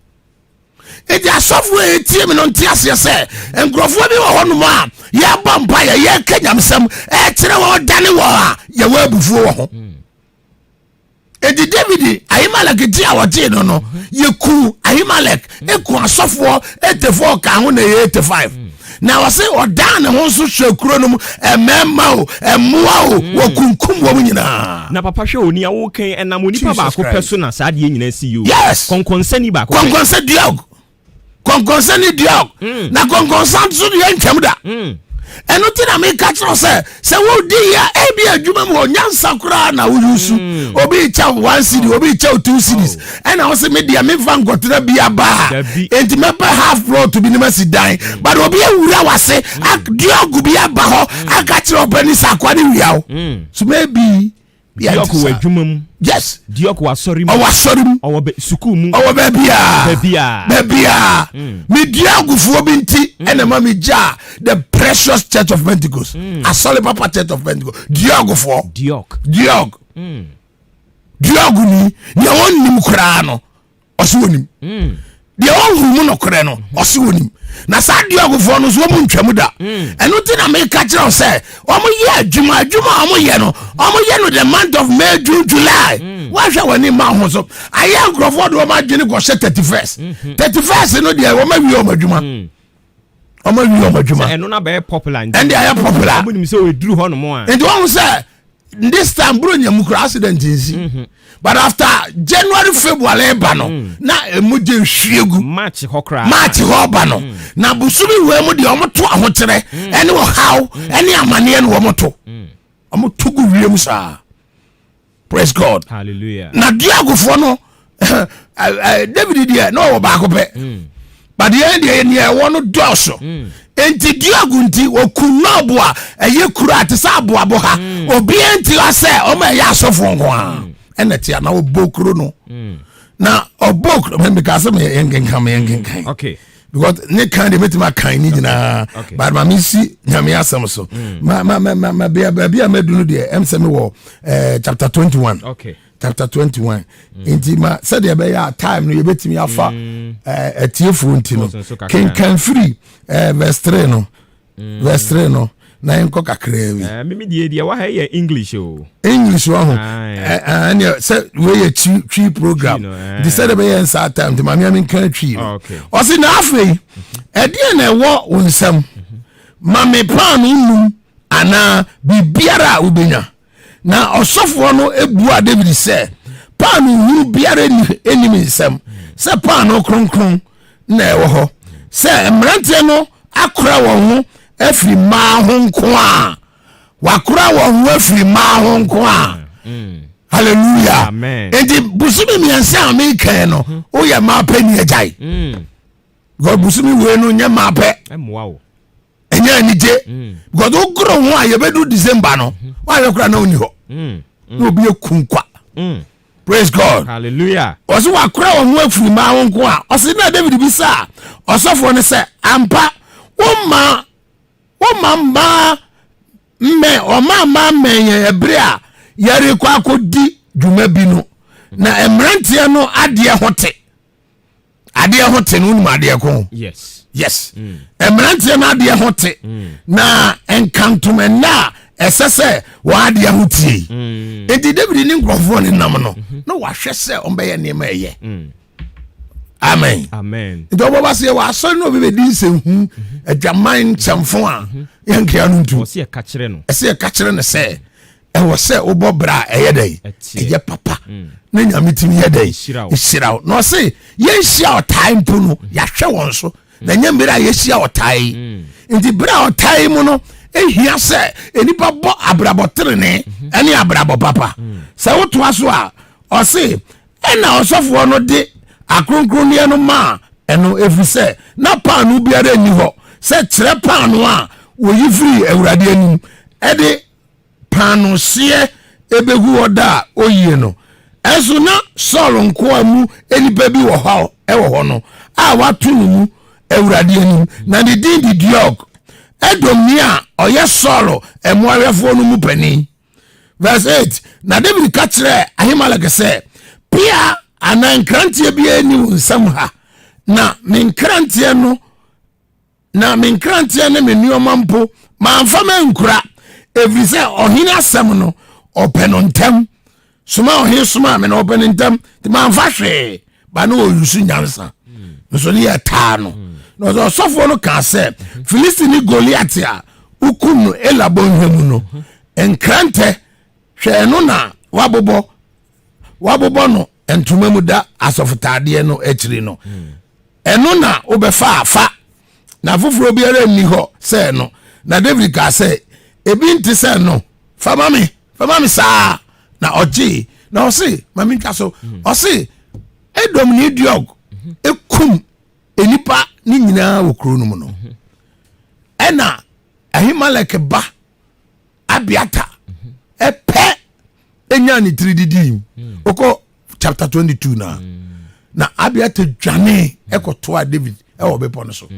Nti asɔfoɔ a ɛtie me no nte aseɛ sɛ nkurɔfoɔ bi wɔ hɔnom a yɛbɔ mpa yɛ yɛka nyamsɛm ɛkyerɛ wɔn dane wɔ a yɛwɔ abufuo wɔ ho. Enti David, Ahimelek gye a wɔgyee no, yɛku Ahimelek, ɛku asɔfoɔ 84 ka ho na ɛyɛ 85. Na wɔse ɔdaa ne ho nso hwɛ kuro no mu, mmarima o, mmoa o, wɔkunkum wɔn nyinaa. Na papa, hwɛ, oni a wokan ɛnam onipa baako pɛ so na saa adeɛ nyinaa si yi o. Kɔnkɔnsani baako pɛ. Kɔnkɔnsɛ Diog, kɔnkɔnsɛ ne Diog. Na kɔnkɔnsa nso deɛ ntwam da. Ɛno ti na meka kyerɛ sɛ wodi yi a, ebi adwuma mu hɔ nyansa koraa na woyi su. Obi kyɛw 1 cedi, obi kyɛw 2 cedis, ɛna wɔsɛ me deɛ memfa nkɔtena bi aba a, enti mɛpɛ half plot bi ne ma si dan, but obi awura wase Diog bi aba hɔ aka kyerɛ ɔpɛni sɛ akoa ne wia wo so maybe. Diok wɔ adwuma mu. Diok wɔ asɔre mu. Ɔwɔ asɔre mu. Ɔwɔ sukuu mu. Ɔwɔ baabiaa. Baabiaa. Baabiaa. Me Diogfoɔ bi nti ɛna ma me gya the Precious Church of Pentecost, asɔre papa, Church of Pentecost. Diogfoɔ. Diok. Diog. Diog ni nea ɔnnim koraa no ɔso wɔnim deɛ ɔhuru mu nɔkorɛ no ɔse wɔnim. Na saa Diogfoɔ no nso wɔn ntwam da. Ɛno nti na meka kyerɛ wo sɛ wɔn yɛ adwuma, adwuma a wɔn yɛ no, wɔn yɛ no the month of May, June, July. Wɔahwɛ wɔn ani ma ho so ayɛ nkurɔfoɔ de wɔn adwene kɔhyɛ 31st. 31st no deɛ, wɔn awie wɔn adwuma. Ɔmo awie ɔmo adwuma. Ɛno na bɛyɛ popular nti. Ɛnde ayɛ popular. Ɔmo nim sɛ oduru hɔ nom a. Nti wɔn sɛ this time buro nya mu kura accident nsi. But after January, February ba no, na emu gye nhwie gu. March hɔ koraa. March hɔ ba no, na busumi wei mu deɛ, ɔmo to ahokyerɛ ɛne ɔhaw ɛne amaneɛ no, wɔn to ɔmo to gu wiem saa. Praise God. Hallelujah. Na duagofoɔ no, David deɛ na ɔwɔ baako pɛ, but yɛn deɛ, nea ɛwɔ no dɔɔso. Nti duago nti wɔku nɔɔbo a ɛyɛ kuro a te sɛ aboabo ha, obiara nti ha sɛ ɔmo ɛyɛ asɔfoɔ nko a ɛna tia na ɔbɔ kuro no, na ɔbɔ kuro mɛ mika sɛ mɛ yɛn nkenkan, mɛ yɛn nkenkan because ne kan de mɛtumi akan ne nyinaa, but ma mi si Nyame asɛm so ma ma ma ma ma bea baabi a mɛdu no deɛ, ɛm sɛ mi wɔ chapter 21. Chapter 21. Nti ma sɛdeɛ ɛbɛyɛ a time no yɛbɛtumi afa atiefoɔ nti no, Pause nso kakra. Kenkan firi verse 3 no, verse 3 no, na yɛnkɔ kakraa bi. Mimi deɛ waha yɛ English o. English wɔ ho. Aye. Ɛneɛ sɛ wei yɛ Twi program Twi no, nti sɛdeɛ bɛyɛ nsa time nti maame ame nka Twi no. Ɔse, na afei ɛdeɛ na ɛwɔ wo nsɛm? Ma me paano num anaa biribiara a wobɛnya. Na ɔsɔfoɔ no ebua David sɛ, paano hunu biara ɛni me nsɛm sɛ paano kronkron na ɛwɔ hɔ sɛ mmeranteɛ no akora wɔn ho afiri mmaa ho nko a wakora wɔn ho afiri mmaa ho nko a. Hallelujah. Amen. Nti busumi 3 a mekɛn no, woyɛ mmaa pɛ ni agyae because busumi wei no nyɛ mmaa pɛ. Ɛmmoa wo. Ɛnyɛ anigye because wogoro ho a, yɛbɛdu December no, woayɛ kora na wonni hɔ na obi aku nkwa. Praise God. Hallelujah. Ɔsɛ wakora wɔn ho afiri mmaa ho nko a. Ɔsɛ na David bisa a ɔsɔfoɔ no sɛ, ampa woma mmaa mmɛn, ɔma mmaa mmɛn yɛn ɛbere a yɛrekɔ akɔdi dwuma bi no, na mmeranteɛ no adeɛ ho te, adeɛ ho te no, wonim adeɛ ko? Yes. Yes, mmeranteɛ no adeɛ ho te, na nkantom ɛnna a ɛsɛ sɛ wɔn adeɛ ho tie yi. Nti David ne nkurɔfoɔ ne nam no na wahwɛ sɛ ɔmbɛyɛ nneɛma ɛyɛ. Amen. Amen. Nti ɔbɛba sɛ yɛwɔ asɔre na obi bɛdi nsɛmhu, adwaman, nkyɛmfo a, yɛnkea no ntu. Ɔsi ɛka kyerɛ no. Ɛsɛ yɛka kyerɛ no sɛ ɛwɔ sɛ wobɔ bra a ɛyɛ dɛn? Ɛteɛ. Ɛyɛ papa na Nyame tumi yɛ dɛn? Hyira wo. Hyira wo. Na ɔse yɛnhyia ɔtae mpo no, yɛahwɛ wɔn so na ɛnyɛ mmerɛ a yɛhyia ɔtae. Nti berɛ a ɔtae mu no, ɛhia sɛ nnipa bɔ abrabɔ tenene ɛne abrabɔ papa. Sɛ wotoa so a, ɔse ɛna ɔsɔfoɔ no de akronkronneɛ no maa ɛno, ɛfiri sɛ na paano biara nni hɔ sɛ kyerɛ paano a wɔyi firi Awurade anim ɛde paano hyeɛ ɛbɛgu hɔ da a oyie no. Ɛnso na Saul nkoa mu nipa bi wɔ hɔ, ɛwɔ hɔ no a wato no mu Awurade anim, na ne din de Doeg, Edomni a ɔyɛ Saul mmoahwɛfoɔ no mu panin. Verse 8, na David ka kyerɛɛ Ahimelek sɛ, pea anaa nkranteɛ biara ni wo nsam ha, na me nkranteɛ no, na me nkranteɛ ne me nneɛma mpo mamfa mankura, ɛfiri sɛ ɔhene asɛm no ɔpɛ no ntɛm soma, ɔhene soma me na ɔpɛ no ntɛm, nti mamfa hwee ba. Ne ɔyusu nyansa nso ne yɛ taa no. Na ɔsɛ ɔsɔfoɔ no kaa sɛ, Filistini Goliat a wokum no Ela bɔnhwa mu no nkrantɛ, hwɛ, ɛno na wabobɔ no ntoma mu da asɔfotaadeɛ no akyiri no, ɛno na wobɛfa afa, na foforɔ biara nni hɔ sɛ no. Na David kaa sɛ, ebi nte sɛ no, fama me, fama me saa. Na ɔgyee na ɔse ma mentwa so. Ɔse Edom ne Doeg ekum nipa ne nyinaa wɔ kuro no mu no, ɛna Ahimelek ba Abiata ɛpɛ enya ne tiri didi mu. Okɔ chapter 22 na Abiata dwane ɛkɔtoa David ɛwɔ bepɔ no so,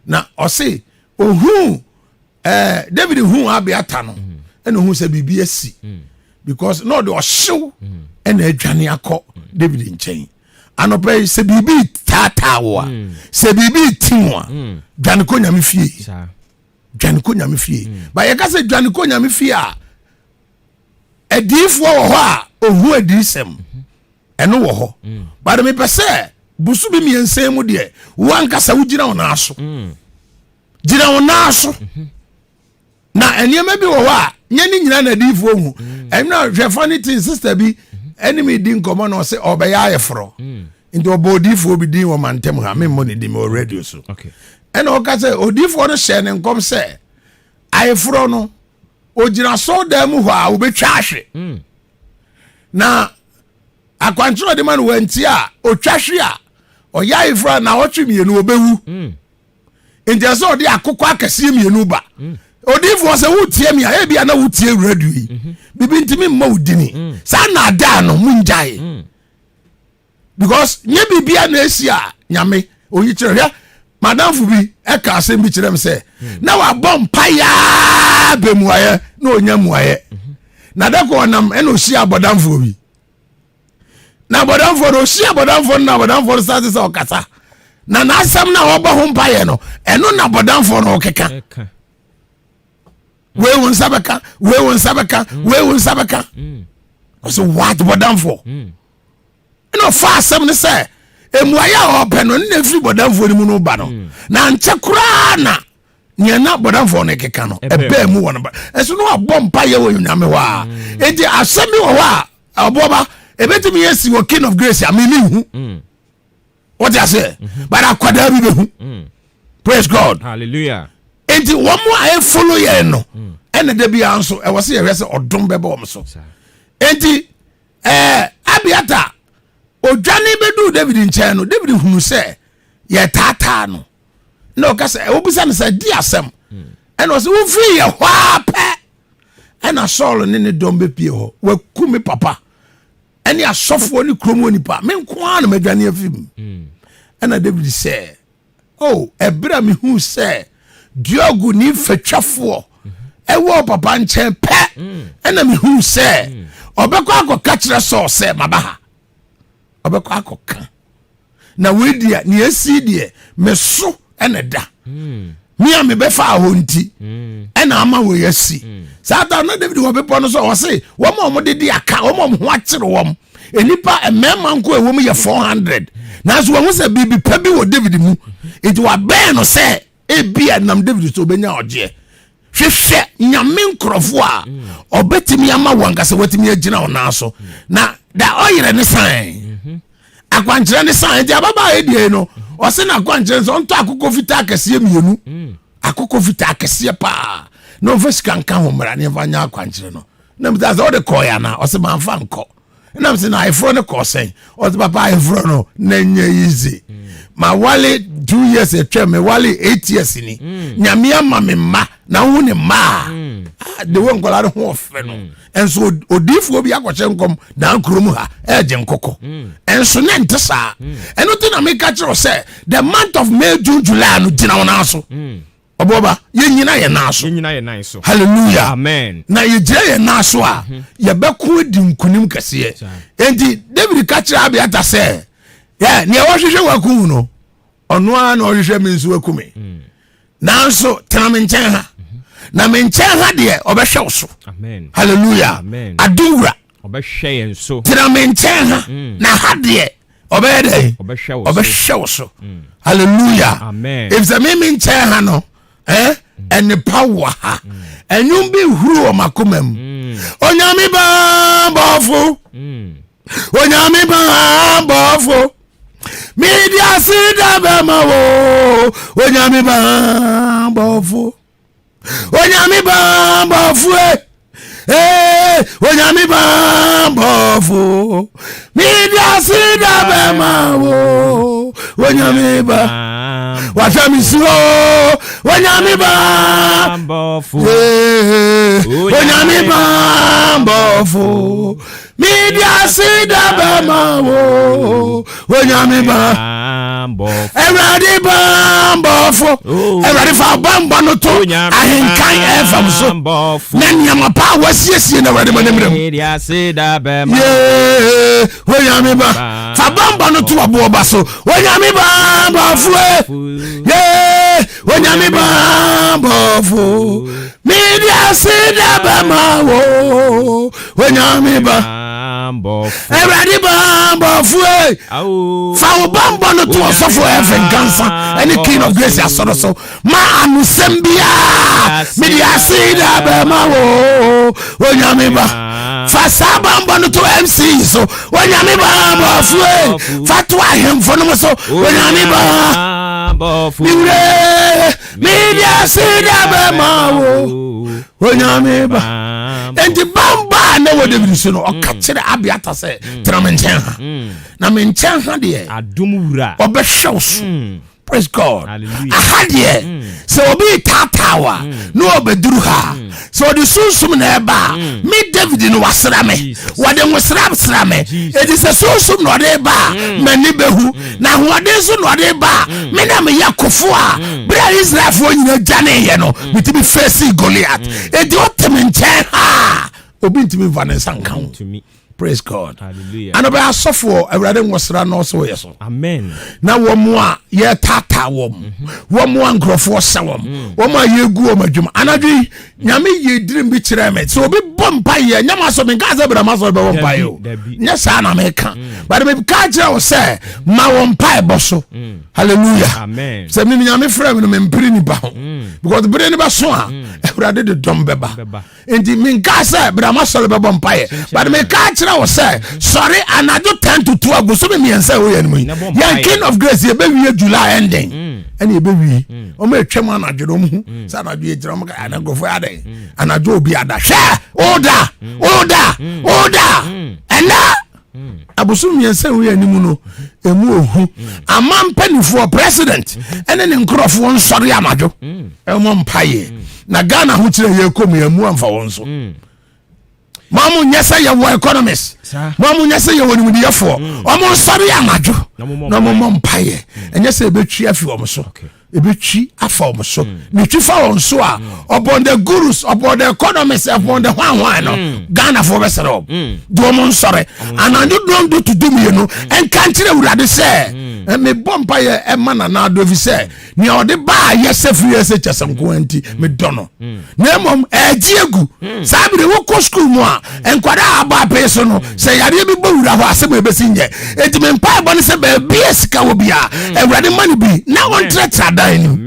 na ɔse ohun David hu Abiata no, ɛna ohun sɛ biribi asi, because na ɔde ɔhyew ɛna adwane akɔ David nkyɛn. Anɔpɛ yi, sɛ biribi taataa wo a, sɛ biribi ti wo a, dwane kɔ Nyame fie. Dwane kɔ Nyame fie. Ba yɛka sɛ dwane kɔ Nyame fie a, adiyifoɔ wɔ hɔ a ohu adiyisɛm, ɛno wɔ hɔ, but mepɛ sɛ bosomi 3 mu deɛ, wo ankasa wogyina wo nan so. Gyina wo nan so. Na nneɛma bi wɔ hɔ a nyɛ ne nyinaa na adiyifoɔ hu. Ɛnna hwɛ funny thing, sister bi ɛne me di nkɔmmɔ na ɔsɛ ɔbɛyɛ ayeforɔ. Nti ɔbɔ odiyifoɔ bi din wɔ mantam ha, memmɔ ne din wɔ radio so. Ɛna ɔka sɛ odiyifoɔ no hyɛ ne nkɔm sɛ ayeforɔ no ogyina asɔredan mu hɔ a wobɛtwa ahwe. Na akwankyerɛ ɔde ma no wanti a otwa hwe a ɔyɛ ayeforɔ a na ɔtwe 2 ɔbɛwu. Nti ɛsɛ ɔde akokɔ akɛseɛ 2 ba. Odiifoɔ sɛ wotie mi a, ebi a na wotie radio yi bibi ntumi mmɔ wo dini saa na adaa no mu ngyae, because nye biribia na esi a Nyame oyi kyerɛ. Hwɛ, madamfo bi ɛka asɛm bi kyerɛ m sɛ na wabɔ mpayaa bɛ muayɛ na onya muayɛ, na dako ɔnam ɛna ohyia abɔdamfoɔ bi, na abɔdamfoɔ no ohyia abɔdamfoɔ no na abɔdamfoɔ no start sɛ ɔkasa na n'asɛm na ɔbɔ ho mpayɛ no, ɛno na abɔdamfoɔ no ɔkeka. Wei wo nsa bɛka, wei wo nsa bɛka, wei wo nsa bɛka. Ɔsɛ what? Bɔdamfoɔ ɛna ɔfa asɛm no sɛ emuayɛ a ɔpɛ no ne na efiri bɔdamfoɔ no mu no ba no, na nkyɛ koraa na nea na bɔdamfoɔ no keka no ɛbɛɛ mu wɔ no ba ɛso no abɔ mpa yɛ wɔ Nyame hɔ a. Enti asɛm bi wɔ hɔ a ɔboɔba ebetumi yɛ si wɔ King of Grace a mimi hu, wɔte aseɛ, but akwadaa bi bɛhu. Praise God. Hallelujah. Enti wɔn a ɛfollow yɛn no, ɛna da biara nso ɛwɔ sɛ yɛhwɛ sɛ ɔdom bɛbɔ wɔn so. Enti Abiata odwane bɛduu David nkyɛn no, David hunu sɛ yɛtaataa no na ɔka sɛ obisa no sɛ di asɛm, ɛna ɔsɛ wofiri yɛ hɔ a pɛ ɛna Saul ne ne dɔm bɛpie hɔ, waku me papa ɛne asɔfoɔ ne kurom wɔ nipa, me nko ara na madwane afiri mu. Ɛna David sɛ, oh, ɛberɛ a mehu sɛ duagu ne fatwafoɔ ɛwɔ papa nkyɛn pɛ, ɛna mehu sɛ ɔbɛkɔ akɔka kyerɛ Saul sɛ maba ha, ɔbɛkɔ akɔka na wei deɛ nea esi deɛ me so ɛna da me a mebɛfa ahɔ nti ɛna ama wei asi saa ta. Na David wɔ bepɔ no so, ɔse wɔn a wɔde di aka wɔn a wɔn ho akyere wɔn nnipa mmarima nko a ɛwɔ mu yɛ 400, nanso wɔn ho sɛ biribi pa bi wɔ David mu nti wabɛn no sɛ ebi a nam David so obɛnya ɔgyeɛ. Hwehwɛ Nyame nkurɔfoɔ a ɔbɛtumi ama wɔn ankasa wɔatumi agyina wɔn nan so na da ɔyerɛ ne san akwankyerɛ ne san. Nti ababaa yi deɛ no ɔsɛ na akwankyerɛ sɛ ɔntɔ akokɔ fitaa akɛseɛ 2, akokɔ fitaa akɛseɛ paa, na ɔmfa sika nka ho mmara ne ɛmfa nyɛ akwankyerɛ no. Na mita sɛ ɔde kɔɔ ana? Ɔsɛ mamfa nkɔ. Ɛnam sɛ na ayeforɔ no kɔɔ sɛn? Ɔsɛ papa, ayeforɔ no na nyɛ easy, ma wale 2 years atwam, me wale 8 years ni, Nyame ama me mma na wohu ne mma a de wo nkɔla no ho ɔfɛ no. Ɛnso odiifoɔ bi akɔhyɛ nkɔm dan kurom ha ɛɛgye nkɔkɔ, ɛnso ne nte saa. Ɛno nti na meka kyerɛ wo sɛ the month of May, June, July no, gyina wo nan so. Ɔbɔba, yɛnyina yɛn nan so. Yɛnyina yɛn nan so. Hallelujah. Amen. Na yɛgyina yɛn nan so a, yɛbɛko adi nkonim kɛseɛ. Enti David ka kyerɛ Abiata sɛ yɛ nea wɔhwehwɛ wakum no, ɔno ara na ɔhwehwɛ me nso waku me, nanso tena me nkyɛn ha, na me nkyɛn ha deɛ ɔbɛhwɛ wo so. Amen. Hallelujah. Amen. Adom wura. Ɔbɛhwɛ yɛn so. Tena me nkyɛn ha, na ha deɛ ɔbɛyɛ dɛ ɔbɛhwɛ wo so. Ɔbɛhwɛ wo so. Hallelujah. Amen. Efisɛ me me nkyɛn ha no ɛnipa wɔ ha, ɛnwom bi huru wɔ makoma mu, Onyame bɔfo, Onyame bɔfo, mede ase da bɛma wo, Onyame bɔfo, Onyame bɔfo e ee, Onyame bɔfo, mede ase da bɛma wo, Onyame ba wahwɛ me si hɔ, Onyame ba bɔfo. Ee, Onyame bɔfo, mede ase da bɛma wo, Onyame ba bɔfo. Awurade bambɔfo. Oh. Awurade fa bambɔ no to Onyame Ahenkan FM so bɔfo. na nneɛma pa a wasiesie no, Awurade ma ne mmerɛ mu. Mede ase da bɛma. Yee, Onyame ba fa bambɔ no to ɔboɔ ba so, Onyame bambɔfo e. Yee, Onyame bambɔfo, mede ase da bɛma wo, Onyame ba bɔfo. Awurade bambɔfo. bambɔfoe. Fa wo bambɔ no to ɔsɔfo Evan Nkansa ɛne King of Grace asɔre so. Ma anosɛm biara mede ase da bɛma wo Onyame ba. Fa saa bambɔ no to MC so Onyame bambɔfoe. Fa to ahemfo no so Onyame ba. Mewure mede ase da bɛma wo Onyame ba. Enti bambɔ a na wɔ David so no ɔka mm. kyerɛ Abiata sɛ mm. tena me nkyɛn ha mm. na me nkyɛn ha deɛ adom wura ɔbɛhwɛ wo so. Praise God. Aha deɛ mm. sɛ obi taataa wa mm. na ɔbɛduru ha mm. sɛ ɔde sunsum na ɛba a mm. me David no wasra me wɔde nwosra sra me eti sɛ sunsum na ɔde ba a mm. m'ani bɛhu mm. na ahoɔden nso na ɔde ba a mm. me na meyɛ kofo a mm. bere a Israelfoɔ nyinaa dwaneeɛ no mm. metumi fɛsi Goliath mm. eti ɔte me nkyɛn ha obi ntumi nfa ne nsa nka ho. Praise God. Hallelujah. Anɔpɛ asɔfoɔ awurade nwɔsra na ɔsɛ wɔyɛ so. Amen. Na wɔn a yɛtaataa wɔn, mhm. wɔn a nkurɔfoɔ hyɛ wɔn, mm. wɔn a yɛgu wɔn adwuma. Anadwo yi, nyame yɛ dirim bi kyerɛ me. Sɛ obi bɔ mpa yɛ, nyɛ ma sɔ mi nka sɛ bɛrɛ ma sɔ bɛbɔ mpa yɛ o. Nyɛ saa na meka. Mm. But me ka kyerɛ wo sɛ ma wɔn mpa ɛbɔ so. Mm. Hallelujah. Amen. Sɛ mi nyame frɛ mi no me mpiri nipa ho. Because bere ne bɛ so a, awurade de dɔm bɛba. Nti menkaa sɛ bra masɔre bɛbɔ mpaeɛ, but mekaa kyerɛ wo sɛ sɔre anadwo 10 to 12 bosome mmiɛnsa ɛwɔ yɛn mu yi, yɛn King of Grace yɛbɛwie July ending mm. ɛne yɛbɛwie mm. wɔn atwam anadwo no wɔn hu mm. sɛ anadwo yɛgyina wɔn ka ana nkurɔfoɔ yɛ adɛn anadwo obi ada hwɛ oda oda oda ɛnɛ abosom mmiɛnsa ɛwɔ yɛn anim no emu ohu ama mpanimfoɔ president ɛne ne nkurɔfoɔ nsɔre anadwo ɛmɔ mpaeɛ na Ghana ho kyerɛ yɛ kɔ mu yɛn mu amfa wɔn so mo mo nyɛ sɛ yɛwɔ economist mo mo nyɛ sɛ yɛwɔ nimdeɛfoɔ wɔn nsɔre anadwo na wɔn mɔ mpaeɛ ɛnyɛ sɛ ebetwi afi wɔn so. Okay ebetwi afa wɔn so mm. na etwi fa wɔn so a mm. upon the gurus, upon the economists, upon the hwan hwan no mm. Ghana fo bɛsrɛ wɔn de wɔn nsɔre anadwo dɔn do to du mmienu nka nkyerɛ awurade sɛ mebɔ mpa yɛ ɛma nana ado efi sɛ nea ɔde baa yɛ sɛ firi ɛsɛ kyɛsɛ nko nti medɔ no na mmom ɛgye egu saa bere wokɔ sukuu mu a nkwadaa a abɔ apee so no sɛ yareɛ bi bɔ wura hɔ asɛm a ɛbɛsi nyɛ enti me mpaebɔ ne sɛ baabi a sika wɔ bia awurade ma no bi na ɔntrɛtrɛ adan no mu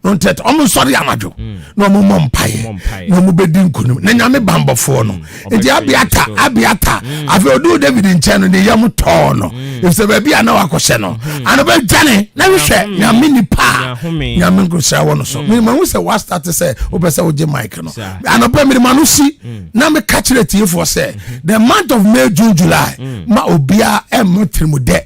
na ɔntrɛtrɛ ɔmo nsɔre anadwo na ɔmo mmɔ mpaeɛ na ɔmo bɛdi nkonim na nyame bambɔfoɔ no nti abiata abiata afei oduu David nkyɛn no ne yam tɔɔ no efisɛ baabi a na wakɔhyɛ no ano bɛdwane na hwehwɛ nyame nipa a nyame nkosra wɔ no so mema hu sɛ wastate sɛ wopɛ sɛ wogye mic no anɔpɛ mede ma no si na meka kyerɛ tiefoɔ sɛ the month of May, June, July ma obiara ɛmmɔ tirimu dɛ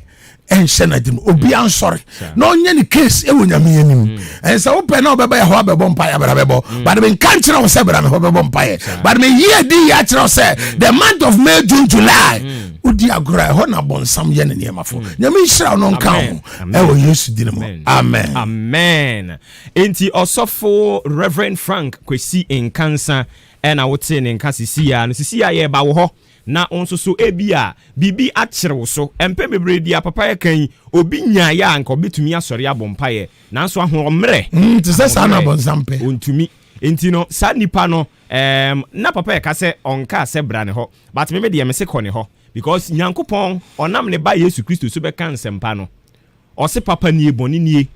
ɛnhyɛ no adwuma obiara nsɔre na ɔnyɛ ne case ɛwɔ nyame anim mm. ɛn sɛ wopɛ na wobɛba yɛ hɔ abɛbɔ mpaeɛ abɛra bɛbɔ mm. but menka nkyerɛ wo sɛ bra me hɔ bɛbɔ mpaeɛ but meyi adi yɛ akyerɛ wo sɛ mm. the month of May, June, July wodi agorɔ a ɛhɔ na bɔnsam yɛ ne nneɛma fo. Nyame nhyira wo no nka ho ɛwɔ Yesu din mu, amen. Amen. Enti ɔsɔfo Reverend Frank Kwesi Nkansa ɛna wotee ne nka sisi a no sisi a yɛreba wo hɔ na wo nso so ebia biribi akyere wo so. Mpɛn bebree deɛ papa yɛ kan yi, obi nyaeɛ a anka ɔbɛtumi asɔre abɔ mpaeɛ, nanso ahoɔmmerɛ, mm, te sɛ saa na abɔnsam pɛ. Ɔntumi. Enti no, saa nipa no, um, na papa yɛ ka sɛ ɔnkaa sɛ bra ne hɔ, but me me deɛ mese kɔ ne hɔ, because Nyankopɔn ɔnam ne ba Yesu Kristo so bɛka nsɛmpa no. Ɔse papa nie, bɔne nie.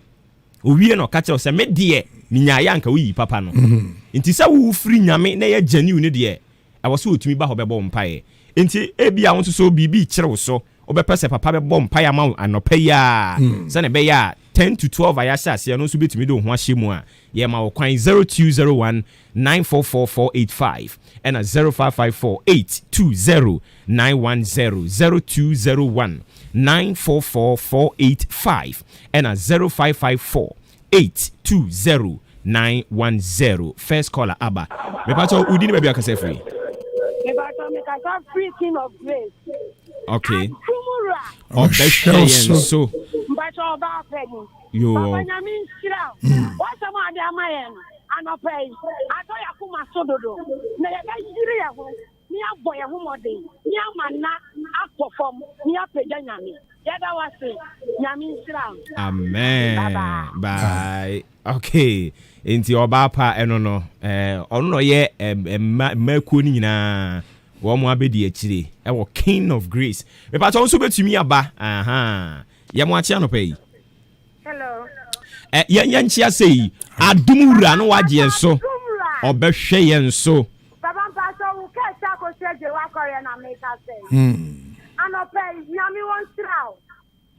Owie na ɔka kyerɛ wo sɛ me deɛ menyaeɛ a anka woyii papa no. Nti sɛ wo firi Nyame na ɛyɛ genuine no deɛ, ɛwɔ sɛ ɔtumi ba hɔ bɛbɔ wo mpaeɛ. Enti ebia wo nso so biribi rekyere wo so, wobɛpɛ sɛ papa bɛbɔ mpaeɛ ama wo anɔpa yi ara sɛdeɛ ɛbɛyɛ a 10 to 12 a yɛahyɛ aseɛ no nso wobɛtumi de wo ho ahyɛ mu a, yɛma wo kwan 0201 944 485 ɛna 0554 820 910, 0201 944 485 ɛna 0554 820 910. First caller aba. Mepakyɛw, wo din ne baabi a wokasa firi? Mepakyɛw, mekasa firi King of Grace. Okay. Atumwura. Ɔbɛhwɛ yɛn so. Mpakyɛw, ɔbaa pɛ ni. Yoo. Papa Nyame nhyira wo. W'asɛm a ade ama yɛn no, anɔpa yi, atɔ yɛn akoma so dodo. Na yɛbɛyere yɛn ho na yɛabɔ yɛn ho mmɔden na yɛama nna akɔ fam na yɛapagya Nyame. Yɛda wo ase. Nyame nhyira wo. Amen. Bye bye. Bye. Okay. Nti ɔbaa pa ɛno no, eh, ɔno na ɔyɛ eh, mma mma kuo no nyinaa. Wɔn abɛdi akyire ɛwɔ King of Grace. Mepatɔ nso bɛtumi aba. Aha. Yɛ mo akye anɔpa yi. Hello. Ɛ yɛn yɛn nkyia sɛ yi. Adum wura no wagye yɛn so. Ɔbɛhwɛ yɛn so. Papa mpatsɔ wo kɛse akɔsi agye wakɔyɛ na meka sɛ. Anɔpa yi, Nyame wɔn nhyira wo.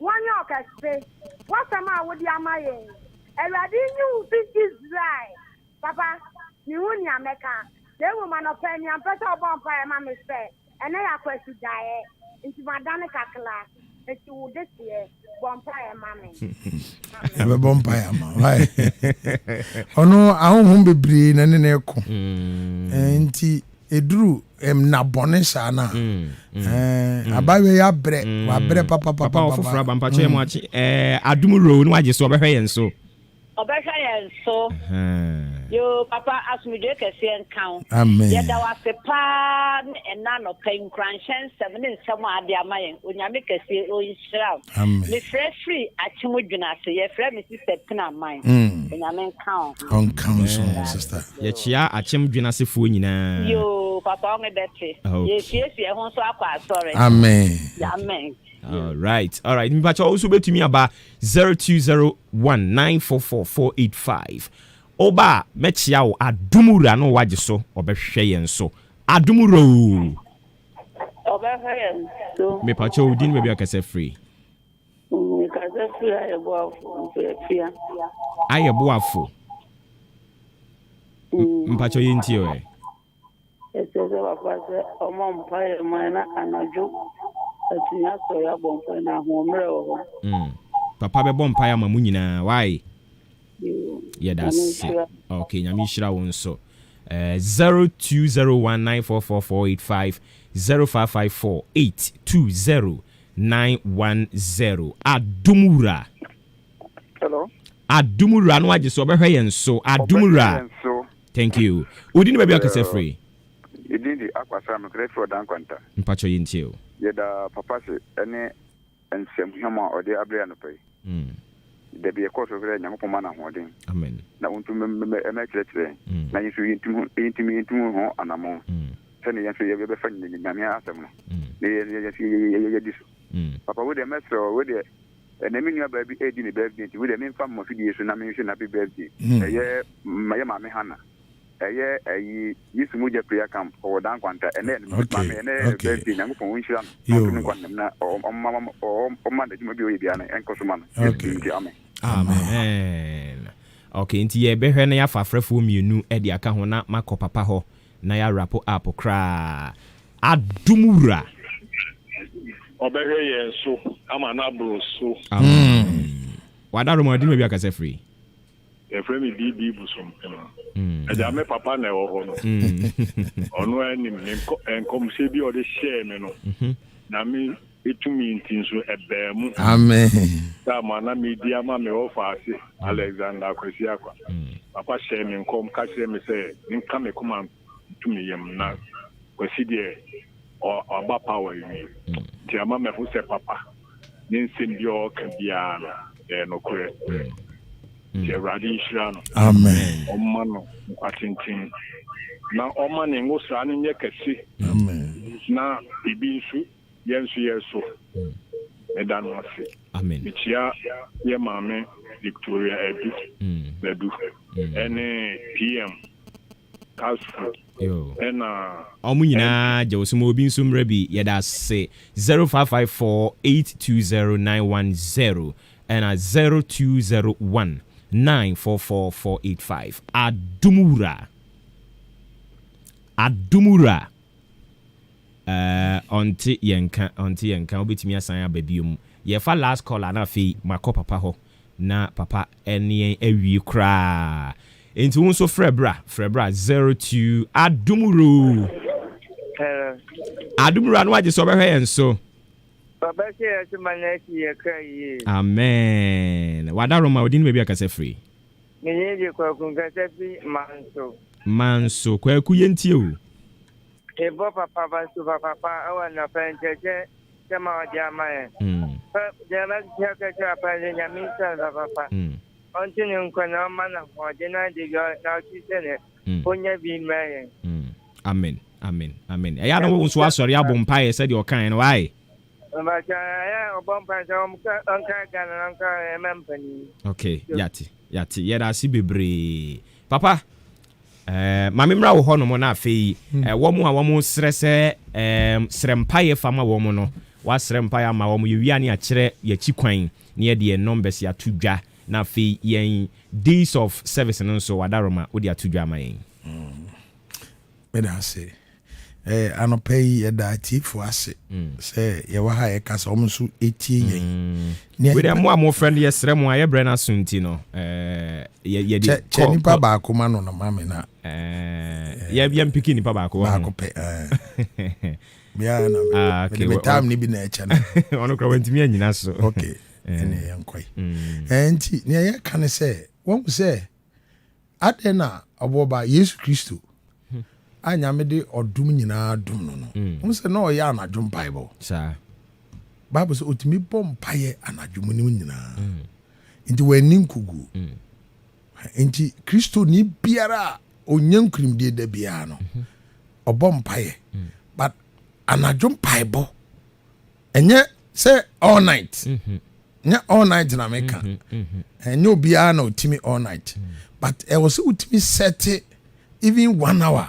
Wɔnyɛ ɔkɛse. Wɔsɛm a wode ama yɛn. Awurade nyi wo fi Israel. Papa, mehu nea mɛka. Na mmom anɔpa yi, nea mpɛ sɛ ɔbɔ mpaeɛ ma me sɛ, ɛnɛ yɛ akwasi daeɛ. Nti madane kakra. Nti wo de seɛ, bɔ mpaeɛ ma me. Yɛbɛbɔ mpaeɛ ama wo. Ɔno ahonhom bebree na ne na ɛko. Nti ɛduru nna bɔne saa no a, abayewa yi abrɛ, wabrɛ papapapa. Papa ɔfoforɔ aba mpakyɛ mu akye. Adum ro no wagye so, ɔbɛhwɛ yɛn so. Ɔbɛhwɛ yɛn so. Yoo, papa, asomdwoe kɛseɛ nka wo. Amen. Yɛda wo ase paa ne ɛna anɔpa yi nkuranhyɛ nsɛm ne nsɛm a ade ama yɛn. Onyame kɛseɛ ɔnhyira wo. Amen. Mefrɛ firi Akyem Dwena ase. Yɛfrɛ me Sister Pinaman. Onyame nka wo ho. Ɔnka wo so, sister. Yɛkyia Akyem Dwenasefoɔ nyinaa. Yoo, papa, ɔnge bɛte. Yɛsiesie ho nso akɔ asɔre. Amen. Amen. All right. Mpakyɛ wo nso wobɛtumi aba 0201944485. Woba a mɛkyia wo. Adom wura no wagye so, ɔbɛhwɛ yɛn so. Adom wura o. Ɔbɛhwɛ yɛn so. Mepakyɛ wo din, baabi akasɛ firi? Mekasa firi Ayɛboafo Mfeafia. Ayɛ boafo. Mpakyɛ yɛntie ɛ. Ɛsɛ sɛ papa sɛ ɔmɔ mpaeɛ man na anadwo atumi asɔre abɔ mpaeɛ na ahoɔmmerɛ wɔ hɔ. Papa bɛbɔ mpaeɛ ama mu nyinaa wae. Yoo. Yɛda Nyame ase. nhyira. Ok, Nyame nhyira wo nso. 0201944485, 0554820910. Adom wura. Hello. Adom wura no agye so, ɔbɛhwɛ yɛn so. Adom wura. Ɔbɛhwɛ yɛn so. Thank you. Wodi ne baabi akasɛ firi? Yɛdin de Akwasa, mekra firi Ɔdan Kwanta. Mpakyɛ yɛntie o. Yɛda papa se ɛne nsɛm hwam a ɔde abrɛ anɔpa yi. Dabi yɛkɔɔ so sɛ Nyankopɔn ma no ahoɔden Amen. na ɔntumi mmɛkyerɛkyerɛ yɛn na yɛn nso yɛntumi ho anammɔn sɛne yɛn nso yɛbɛfa Nyame asɛm no na yɛn nso yɛdi so. Papa, wo deɛ mɛsrɛ wo, wo deɛ ɛnɛ me nua baa bi ɛredi ne birthday, nti wo deɛ memfa mmɔ fidie so na menhwɛ no happy birthday. Ɛyɛ mayɛ maame Hana, ɛyɛ ayi Yesu Mogya Prayer Camp, ɔwɔ Dan Kwanta. Ɛnɛ maame ɛnɛ birthday. Nyankopɔn ɔnhyira no na ɔto ne nkwa nnam na ɔma n'adwuma bi a ɔyɛ biara no ɛnkɔ so ma no. Yesu din nti, amen. Amen. Ok, nti yɛbɛhwɛ na yɛafa afrɛfoɔ mmienu de aka ho na makɔ papa hɔ na yɛawrap up koraa. Adom wura. Ɔbɛhwɛ yɛn so ama no aboro so. Amen. Wadaroma, ɔde ma bi akasa firi? Yɛfrɛ me Bb Bosompem. Agya, me papa na ɛwɔ hɔ no. Ɔno anim ne nkɔmhyɛ bi a ɔde hyɛɛ me no na me ɛtumi nti nso ɛbaa mu. Amen. Sɛ ama na medi ama me ɔfa ase Alexander Akwasi Akwa. Papa hyɛɛ me nkɔm ka kyerɛ me sɛ menka me koma ntumi yam na Kwasi deɛ ɔba power awie. Nti ama mahu sɛ papa ne nsɛm bi a ɔka biara no ɛyɛ nokorɛ. Nti Awurade nhyira no. Amen. Ɔmma no nkwa tenten na ɔma ne ngosra no nyɛ kɛse. Amen. Na ebi nso yɛn nso yɛ so. Meda no ase. Amen. Mekyia yɛ maame Victoria Adu Badu ɛne PM Castro ɛna Ɔmo nyinaa gye wo so ma obi nso mmerɛ bi. Yɛda ase. 0554 820910 ɛna 0201 944485. Adom wura, adom wura. Ɔnte yɛn ka, ɔnte yɛn ka. Wobɛtumi asan aba biom. Yɛfa last call na afei makɔ papa hɔ na papa ɛne yɛn awie koraa. Nti wo nso frɛ bra, frɛ bra. 02 Adom wuro. Hello. Adom wura no wagye sɛ ɔbɛhwɛ yɛn so. Papa sɛ yɛ so ma no asi yɛ kra yie. Amen. Wadaroma, odi ne baabi akasa firi? Meyɛ de Kwaku nkasa fi Manso. Manso Kwaku, yɛntie o. Mebɔ papa ba so papapa ɛwɔ nnɔpɛ nkyerɛkyerɛ sɛ ma ɔde ama yɛn. Deɛ mɛkyerɛ kɛkyerɛ papa sɛ Nyame nhyira no papapa. Ɔnte ne nkwa na ɔma no ahoɔden na de bi na ɔtwe sɛ ne ɔnya bi mmerɛ yɛn. Amen. Amen, amen. Ɛyɛ a na wo nso asɔre abɔ mpaeɛ sɛdeɛ ɔkaeɛ no, wae? Mpakyɛ ɛyɛ ɔbɔ mpaeɛ sɛ ɔnkae Ghana na ɔnkae ɛma mpanin. Ok, yate, yate. Yɛda ase bebree. Papa, eh, ma me mmra wo hɔ nom na afei, hmm. eh, wɔn a wɔn srɛ sɛ, eh, srɛ mpaeɛ fa ma wɔn no, wasrɛ mpaeɛ ama wɔn, yɛwia ne akyerɛ yɛakyi kwan ne yɛde yɛn numbers ato dwa, na afei yɛn days of service no nso wadaroma wode ato dwa ama yɛn. Hmm. Meda ase. Eh, anɔpa yi yɛda atiefo ase mm. sɛ yɛwɔ ha yɛka sɛ wɔn nso etie yɛn. Mm. Wei dɛ mo a mofrɛ no yɛsrɛ mo a yɛbrɛ no aso nti no eh, yɛde kyɛ nipa baako ma no no ma me na. Eh, yɛmpiki nipa baako baako pɛ. Eh. Bia na ah, okay. me time ni bi na ɛkyɛ no. Ɔno kora wantumi anyina so. Okay. Ɛne yɛnkɔe. Mm. Nti nea yɛka ne sɛ wɔn sɛ Adɛn na ɔbɔɔ ba Yesu Kristo a Nyame de ɔdom nyinaa dom no no? Wohu sɛ na ɔyɛ anadwo mpaebɔ. Bible sɛ ɔtumi bɔ mpaeɛ anadwo mu no nyinaa. Nti wanni nkoguo. Nti Kristoni biara a ɔnya nkunimdie da biara no, ɔbɔ mpaeɛ. But anadwo mpaebɔ ɛnyɛ sɛ all night mm-hmm. nyɛ all night na meka mm-hmm, mm-hmm. ɛnyɛ obiara na ɔtumi all night mm. but ɛwɔ sɛ wotumi sɛte even one hour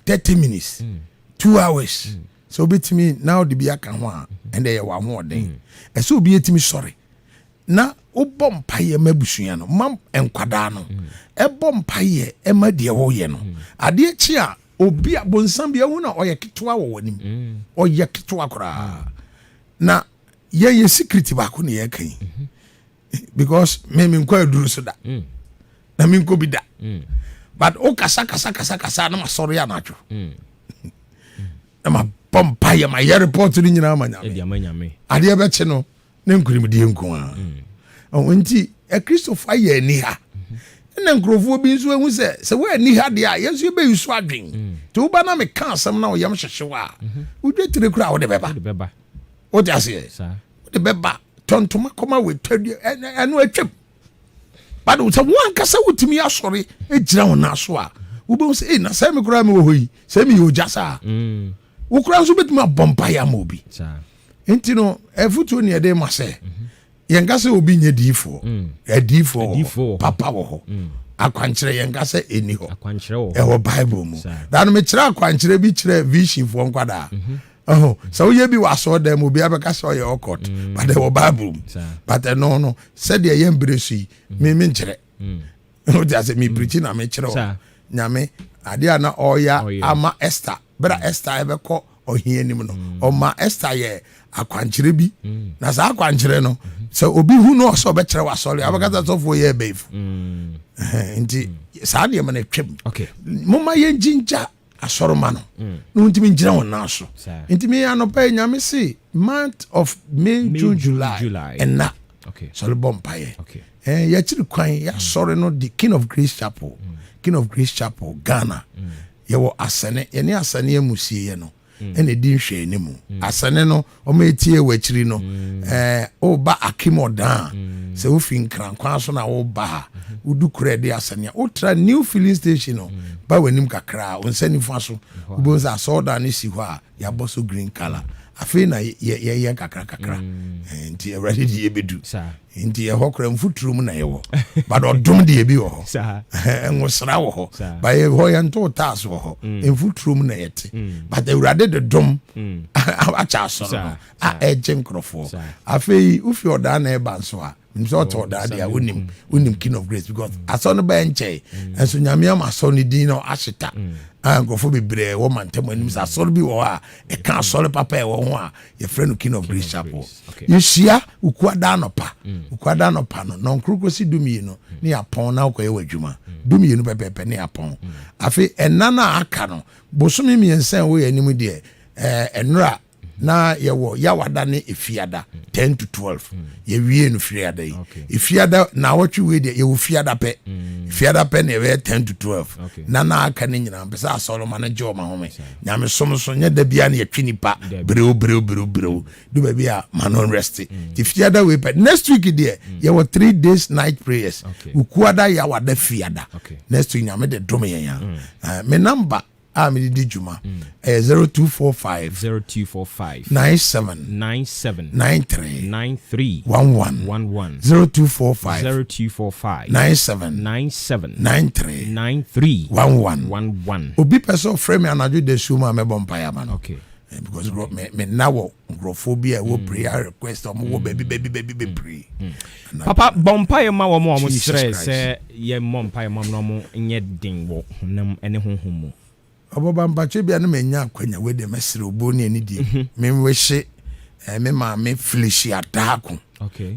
30 minutes, 2 hours mm. Sɛ wobɛtumi na wode bi aka ho a, ɛnde ɛyɛ w'ahoɔden. Ɛsɛ obi ɛtumi sɔre na wobɔ mpayɛ ma abusua no, ma nkwadaa no, ɛbɔ mpayɛ ɛma deɛ wɔyɛ no. Adeɛ kyi a obi a bonsam bi ahu na ɔyɛ ketewa wɔ w'anim, ɔyɛ ketewa koraa. Na yɛn yɛ secret baako na yɛka yi because me me nkɔ aduru so da na me nkɔ bi da, but o kasa kasa kasa kasa na ma sɔre anadwo na ma bɔ mpayɛ, ma yɛ report no nyinaa ma Nyame. Adeɛ bɛkye no ne nkonimdie nko a. Nti Akristofo ayɛ ani ha, ɛna nkurɔfoɔ bi nso ehu sɛ sɛ wɔani ha deɛ a, yɛn nso yɛbɛyi so adwen. Nti woba na meka asɛm na ɔyam hyehyew a, wodwe tire kora a wode bɛba, wote aseɛ, wode bɛba tɔntoma kɔma wetwa ɛno atwam. But sɛ wo ankasa wotumi asɔre gyina wo nan so a, wobɛhu sɛ, ei, na sɛ me koraa mewɔ hɔ yi, sɛ meyɛ ogya saa, wo koraa nso wobɛtumi abɔ mpaeɛ ama obi. Nti no ɛfotuo ne yɛde ma sɛ yɛnka sɛ obi nyɛ diifoɔ. Adiifoɔ wɔ hɔ, papa wɔ hɔ. Akwankyerɛ, yɛnka sɛ ɛni hɔ, ɛwɔ Bible mu. Da no mekyerɛ akwankyerɛ bi kyerɛ visionfoɔ nkwadaa. Ɔho sɛ woyɛ bi wɔ asɔre dɛm, obi abɛka sɛ ɔyɛ occult, but ɛwɔ Bible mu. But ɛno no, sɛdeɛ yɛn bere so yi, me menkyerɛ, wote ase, me pirikyi na mekyerɛ wɔ Nyame adeɛ a na ɔyɛ ama Esther. Bere a Esther ɛbɛkɔ ɔhene anim no, ɔma Esther yɛ akwankyerɛ bi. Na saa akwankyerɛ no, sɛ obi hu no ɔsɛ ɔbɛkyerɛ wɔ asɔre a, ɔbɛka sɛ sɔfoɔ yɛ ɛbɛyifo. Nti saa nneɛma no atwam. Momma yɛngyingya asɔroma no na wɔntumi ngyina wɔn nan so. Nti me anɔpa yi, Nyame se month of May, June, July, ɛna sɔre bɔ mpaeɛ. Yɛakyiri kwan yɛasɔre no de King of Grace Chapel, King of Grace Chapel Ghana. Yɛwɔ Asɛne, yɛne Asɛne amusieɛ no ɛna ɛdi nhwɛani mu. Asɛne no, ɔma ɛtie wɔ akyiri no, woba Akim Ɔdan a, sɛ wofi Nkrankwan so na woba ha, wodu kora ɛde Asɛne a, wotra new filling station no ba w'anim kakra a, wo nsa nifa so wobɛhu sɛ asɔɔdan no si hɔ a yɛabɔ so green colour. Afei na yɛyɛ kakra kakra. Nti Awurade de yɛbɛdu. Nti ɛhɔ kora mfuturo mu na yɛwɔ, but ɔdom deɛ bi wɔ hɔ, nwosra wɔ hɔ, but hɔ yɛnto taas wɔ hɔ, mfuturo mu na yɛte, but Awurade de dom akyɛ asɔre no a ɛgye nkurɔfoɔ. Afei wofi Ɔdaa na ɛba nso a, nim sɛ ɔte Ɔdaa deɛ a, wonim King of Grace because asɔre no bɛyɛ nkyɛe nso Nyame ama asɔre no din no ahyeta a nkurɔfoɔ bebree wɔ mantam anim sɛ asɔre bi wɔ hɔ a ɛka asɔre papa ɛwɔ ho a yɛfrɛ no King of Grace Chapel. Yɛhyia Ukuada anɔpa. Ukuada anɔpa no, 9 kɔsi 12 ne yɛapɔn na wokɔyɛ w'adwuma. 12 pɛpɛɛpɛ ne yɛapɔn. Afei ɛna no a aka no, bosome 3 a ɛwɔ yɛn anim deɛ, ɛnora na yɛwɔ Yawada ne Efiada 10 to 12. Yɛwie no Firiada yi. Efiada na awɔtwe wei deɛ, yɛwɔ Fiada pɛ. Fiada pɛ na yɛbɛyɛ 10 to 12. Na na aka no nyinaa mpɛ sɛ asɔrɔma no gye ɔma home. Nyamesom so nyɛ da biara na yɛtwe nipa berew berew berew berew do baabi a ma no rest. Nti Fiada wei pɛ. Next week deɛ, yɛwɔ 3 days night prayers. Ukuada, Yawada, Fiada. Next week Nyame de dom yɛn a. Me number a mede di dwuma ɛyɛ 0245 0245 97 97 93 93 11 11 0245 0245 97 97 93 93 11 11. Obi pɛ sɛ ɔfrɛ me anadwo dasuo mu a, mɛbɔ mpaeɛ ama no. Okay. Because me me nna wɔ nkurɔfoɔ bi a ɛwɔ prayer request, ɔmo wɔ baabi baabi baabi bebree. Papa, bɔ mpaeɛ ma wɔn a wɔn Jesus srɛ Christ. sɛ yɛ mmɔ mpaeɛ ma wɔn na wɔn nyɛ den wɔ honam ne honhom mu. Ɔbɔba mpakyɛ bia na manya akwanya wei deɛ, mɛsrɛ obuo ne anidie, menwehye me maame Felicia Daako.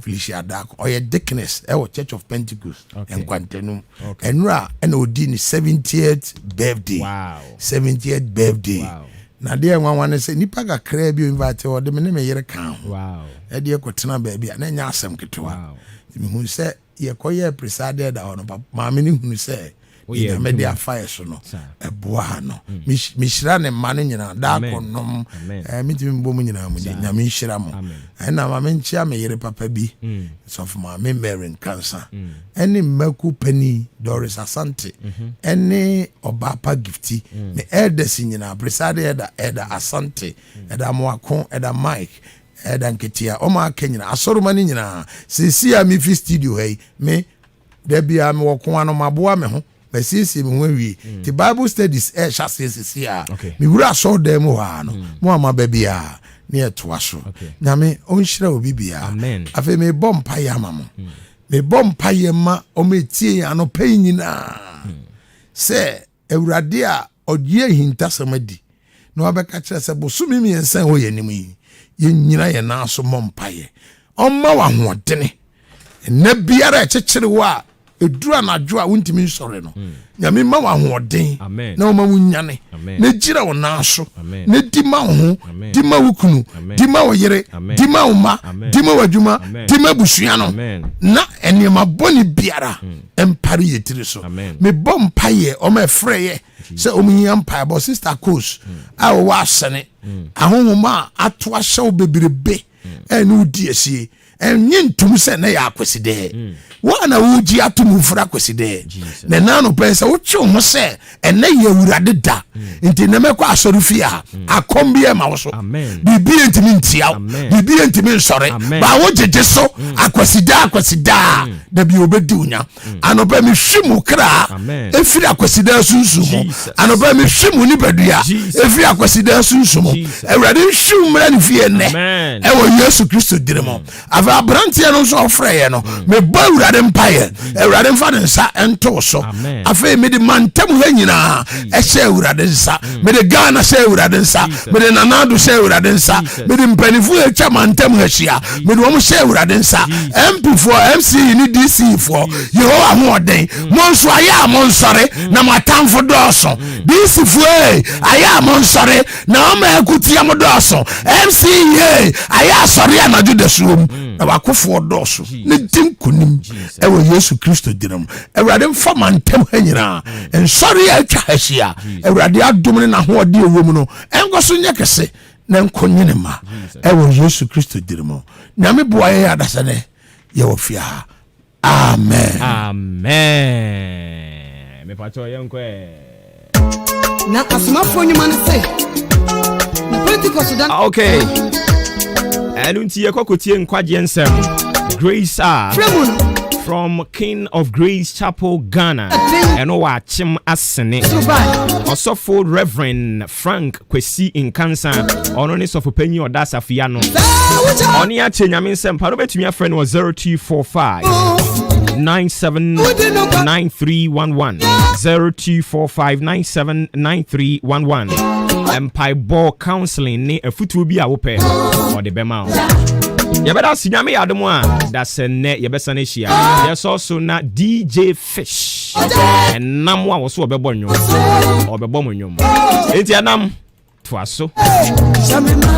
Felicia Daako ɔyɛ deaconess ɛwɔ Church of Pentecost Nkwantanum. Ɛnora ɛna ɔdi ne 70th birthday. 70th birthday. Na deɛ nwanwa ne sɛ nipa kakraa bi invite, ɔde me ne me yere ka ho ɛde ɛkɔtena baabi a na ɛnyɛ asɛm ketewa. Nti mehu sɛ yɛkɔyɛɛ presadeɛ da hɔ no, maame no hunu sɛ Woyɛ Nyame de adwuma. afa yɛ so no Saa. ɛboa no. Mehyira ne mma no nyinaa Amen. daakɔ nom. Amen. Mentumi mbɔ mu nyinaa mu de. Nyame nhyira mo. Amen. Ɛna ma menkyea me yere papa bi, sɔfo maame Mary Nkansa, ɛne mmaku pani Doris Asante, ɛne ɔbaapa Gifty, me elders nyinaa, presade ɛda, ɛda Asante, ɛda Moako, ɛda Mike, ɛda Nketea, ɔma aka nyinaa, asɔroma no nyinaa. Seesei a mefi studio ha yi, me da biara mewɔ ko ano, maboa me ho, masiesie me ho awie, nti Bible studies ɛhyɛ aseɛ sisi a mewura asɔredan mu hɔ a no, mo ama ba biara ne yɛtoa so. Nyame ɔnhyira obi biara. Amen. Afei mebɔ mpayɛ ama mo, mebɔ mpayɛ ma ɔma ɛtie yɛn anɔpa yi nyinaa sɛ Awurade a ɔgye ahintasɛm adi na wabɛka kyerɛ sɛ bosome 3 a ɛwɔ yɛn anim yi, yɛnnyina yɛn nan so mmɔ mpayɛ, ɔmma wo ahoɔdene. Ɛnɛ biara ɛkyekyere wo a ɛduru anadwo a wontumi nsɔre no, Nyame ma wo ahoɔden Amen. na ɔma wo nyane Amen. na gyina wo nan so Amen. na di ma wo ho, Amen. di ma wo kunu, Amen. di ma wo yere, Amen. di ma wo mma, Amen. di ma w'adwuma, Amen. di ma abusua no, Amen. na nneɛma bɔne biara mpare yɛ tiri so. Amen. Mebɔ mpayɛ ɔma ɛfrɛyɛ sɛ ɔmhia mpaebɔ, Sister Cos a wɔwɔ asɛne ahonhom a ato ahyɛ wo bebrebe ɛne wodi asie, ɛnye ntom sɛ na yɛ Akwasidɛɛ wo a na wogye ato mu firi Akwasidɛɛ na ɛna anɔpɛ sɛ wotwe wo ho sɛ ɛnɛ yɛ Awurade da, nti na mɛkɔ asɔre fie a akɔm bi ɛma wo so. Amen. Biribi ntumi ntia wo. Amen. Biribi ntumi nsɔre. Amen. Ba wo gyegye so Akwasidaa, Akwasidaa da bi obɛdi wo nya. Anɔpɛ mehwe mu kra Amen. ɛfiri Akwasidaa sunsum mu. Jesus. Anɔpɛ mehwe mu nipadua Jesus. ɛfiri Akwasidaa sunsum mu. Jesus. Awurade nhwe wo mmra ne fie nnɛ Amen. ɛwɔ Yesu Kristo diri mu. Afei aberanteɛ no nso a ɔfrɛeɛ no, mebɔ Awurade mpayɛ, Awurade mfa ne nsa nto so. Amen. Afei mede mantam ha nyinaa ɛhyɛ Awurade nsa, mede Ghana hyɛ Awurade nsa, Jesus. mede Nanado hyɛ Awurade nsa, Jesus. mede mpanimfoɔ a atwa mantam ha hyia, mede wɔn hyɛ Awurade nsa. Jesus. MP foɔ, MCE ne DCE foɔ, Yehowa ahoɔden, mo nso ayɛ a monsɔre na mo atamfo dɔɔso. DC foɔ ee, ayɛ a monsɔre na ɔma akutia mo dɔɔso. MCE ayɛ asɔre anadwo dasuo mu na wakofoɔ dɔɔso ne di nkonim ɛwɔ Yesu Kristo din mu. Awurade mfa mantam ha nyinaa nsɔre a atwa ha hyia, Awurade adom ne n'ahoɔden ɛwɔ mu no ɛnkɔ so nyɛ kɛse na nkɔ nyene ma ɛwɔ Yesu Kristo din mu. Nyame boa yɛn adasɛ ne yɛwɔ fie ha. Amen. Amen. Mepatɔ yɛnkɔ ɛ. Na asomafoɔ nnwuma no sɛ na Pentecost da. Okay, ɛno nti yɛkɔ kɔtie nkwagyeɛ nsɛm Grace a frɛ mu no from King of Grace Chapel Ghana, ɛno wɔ Akyem Asene. Soro bae. Ɔsɔfo Reverend Frank Kwasi Nkansa, ɔno ne sɔfo panyin ɔda asafo yi ano. Saa wogya Ɔne akyɛ Nyame nsɛmpa no, wobɛtumi afrɛ no wɔ 0245 979311, 0245 979311. Mpaebɔ, counseling ne afutuo bi a wopɛ, ɔde bɛma wo. Yɛbɛda ase. Nyame yɛ adom a, da sɛ nnɛ yɛbɛsane ahyia. Yɛsɔ so na DJ Fish ɛnam a wɔ so ɔbɛbɔ nnwom, ɔbɛbɔ mo nnwom, enti ɛnam toa so. Hyɛ me ma.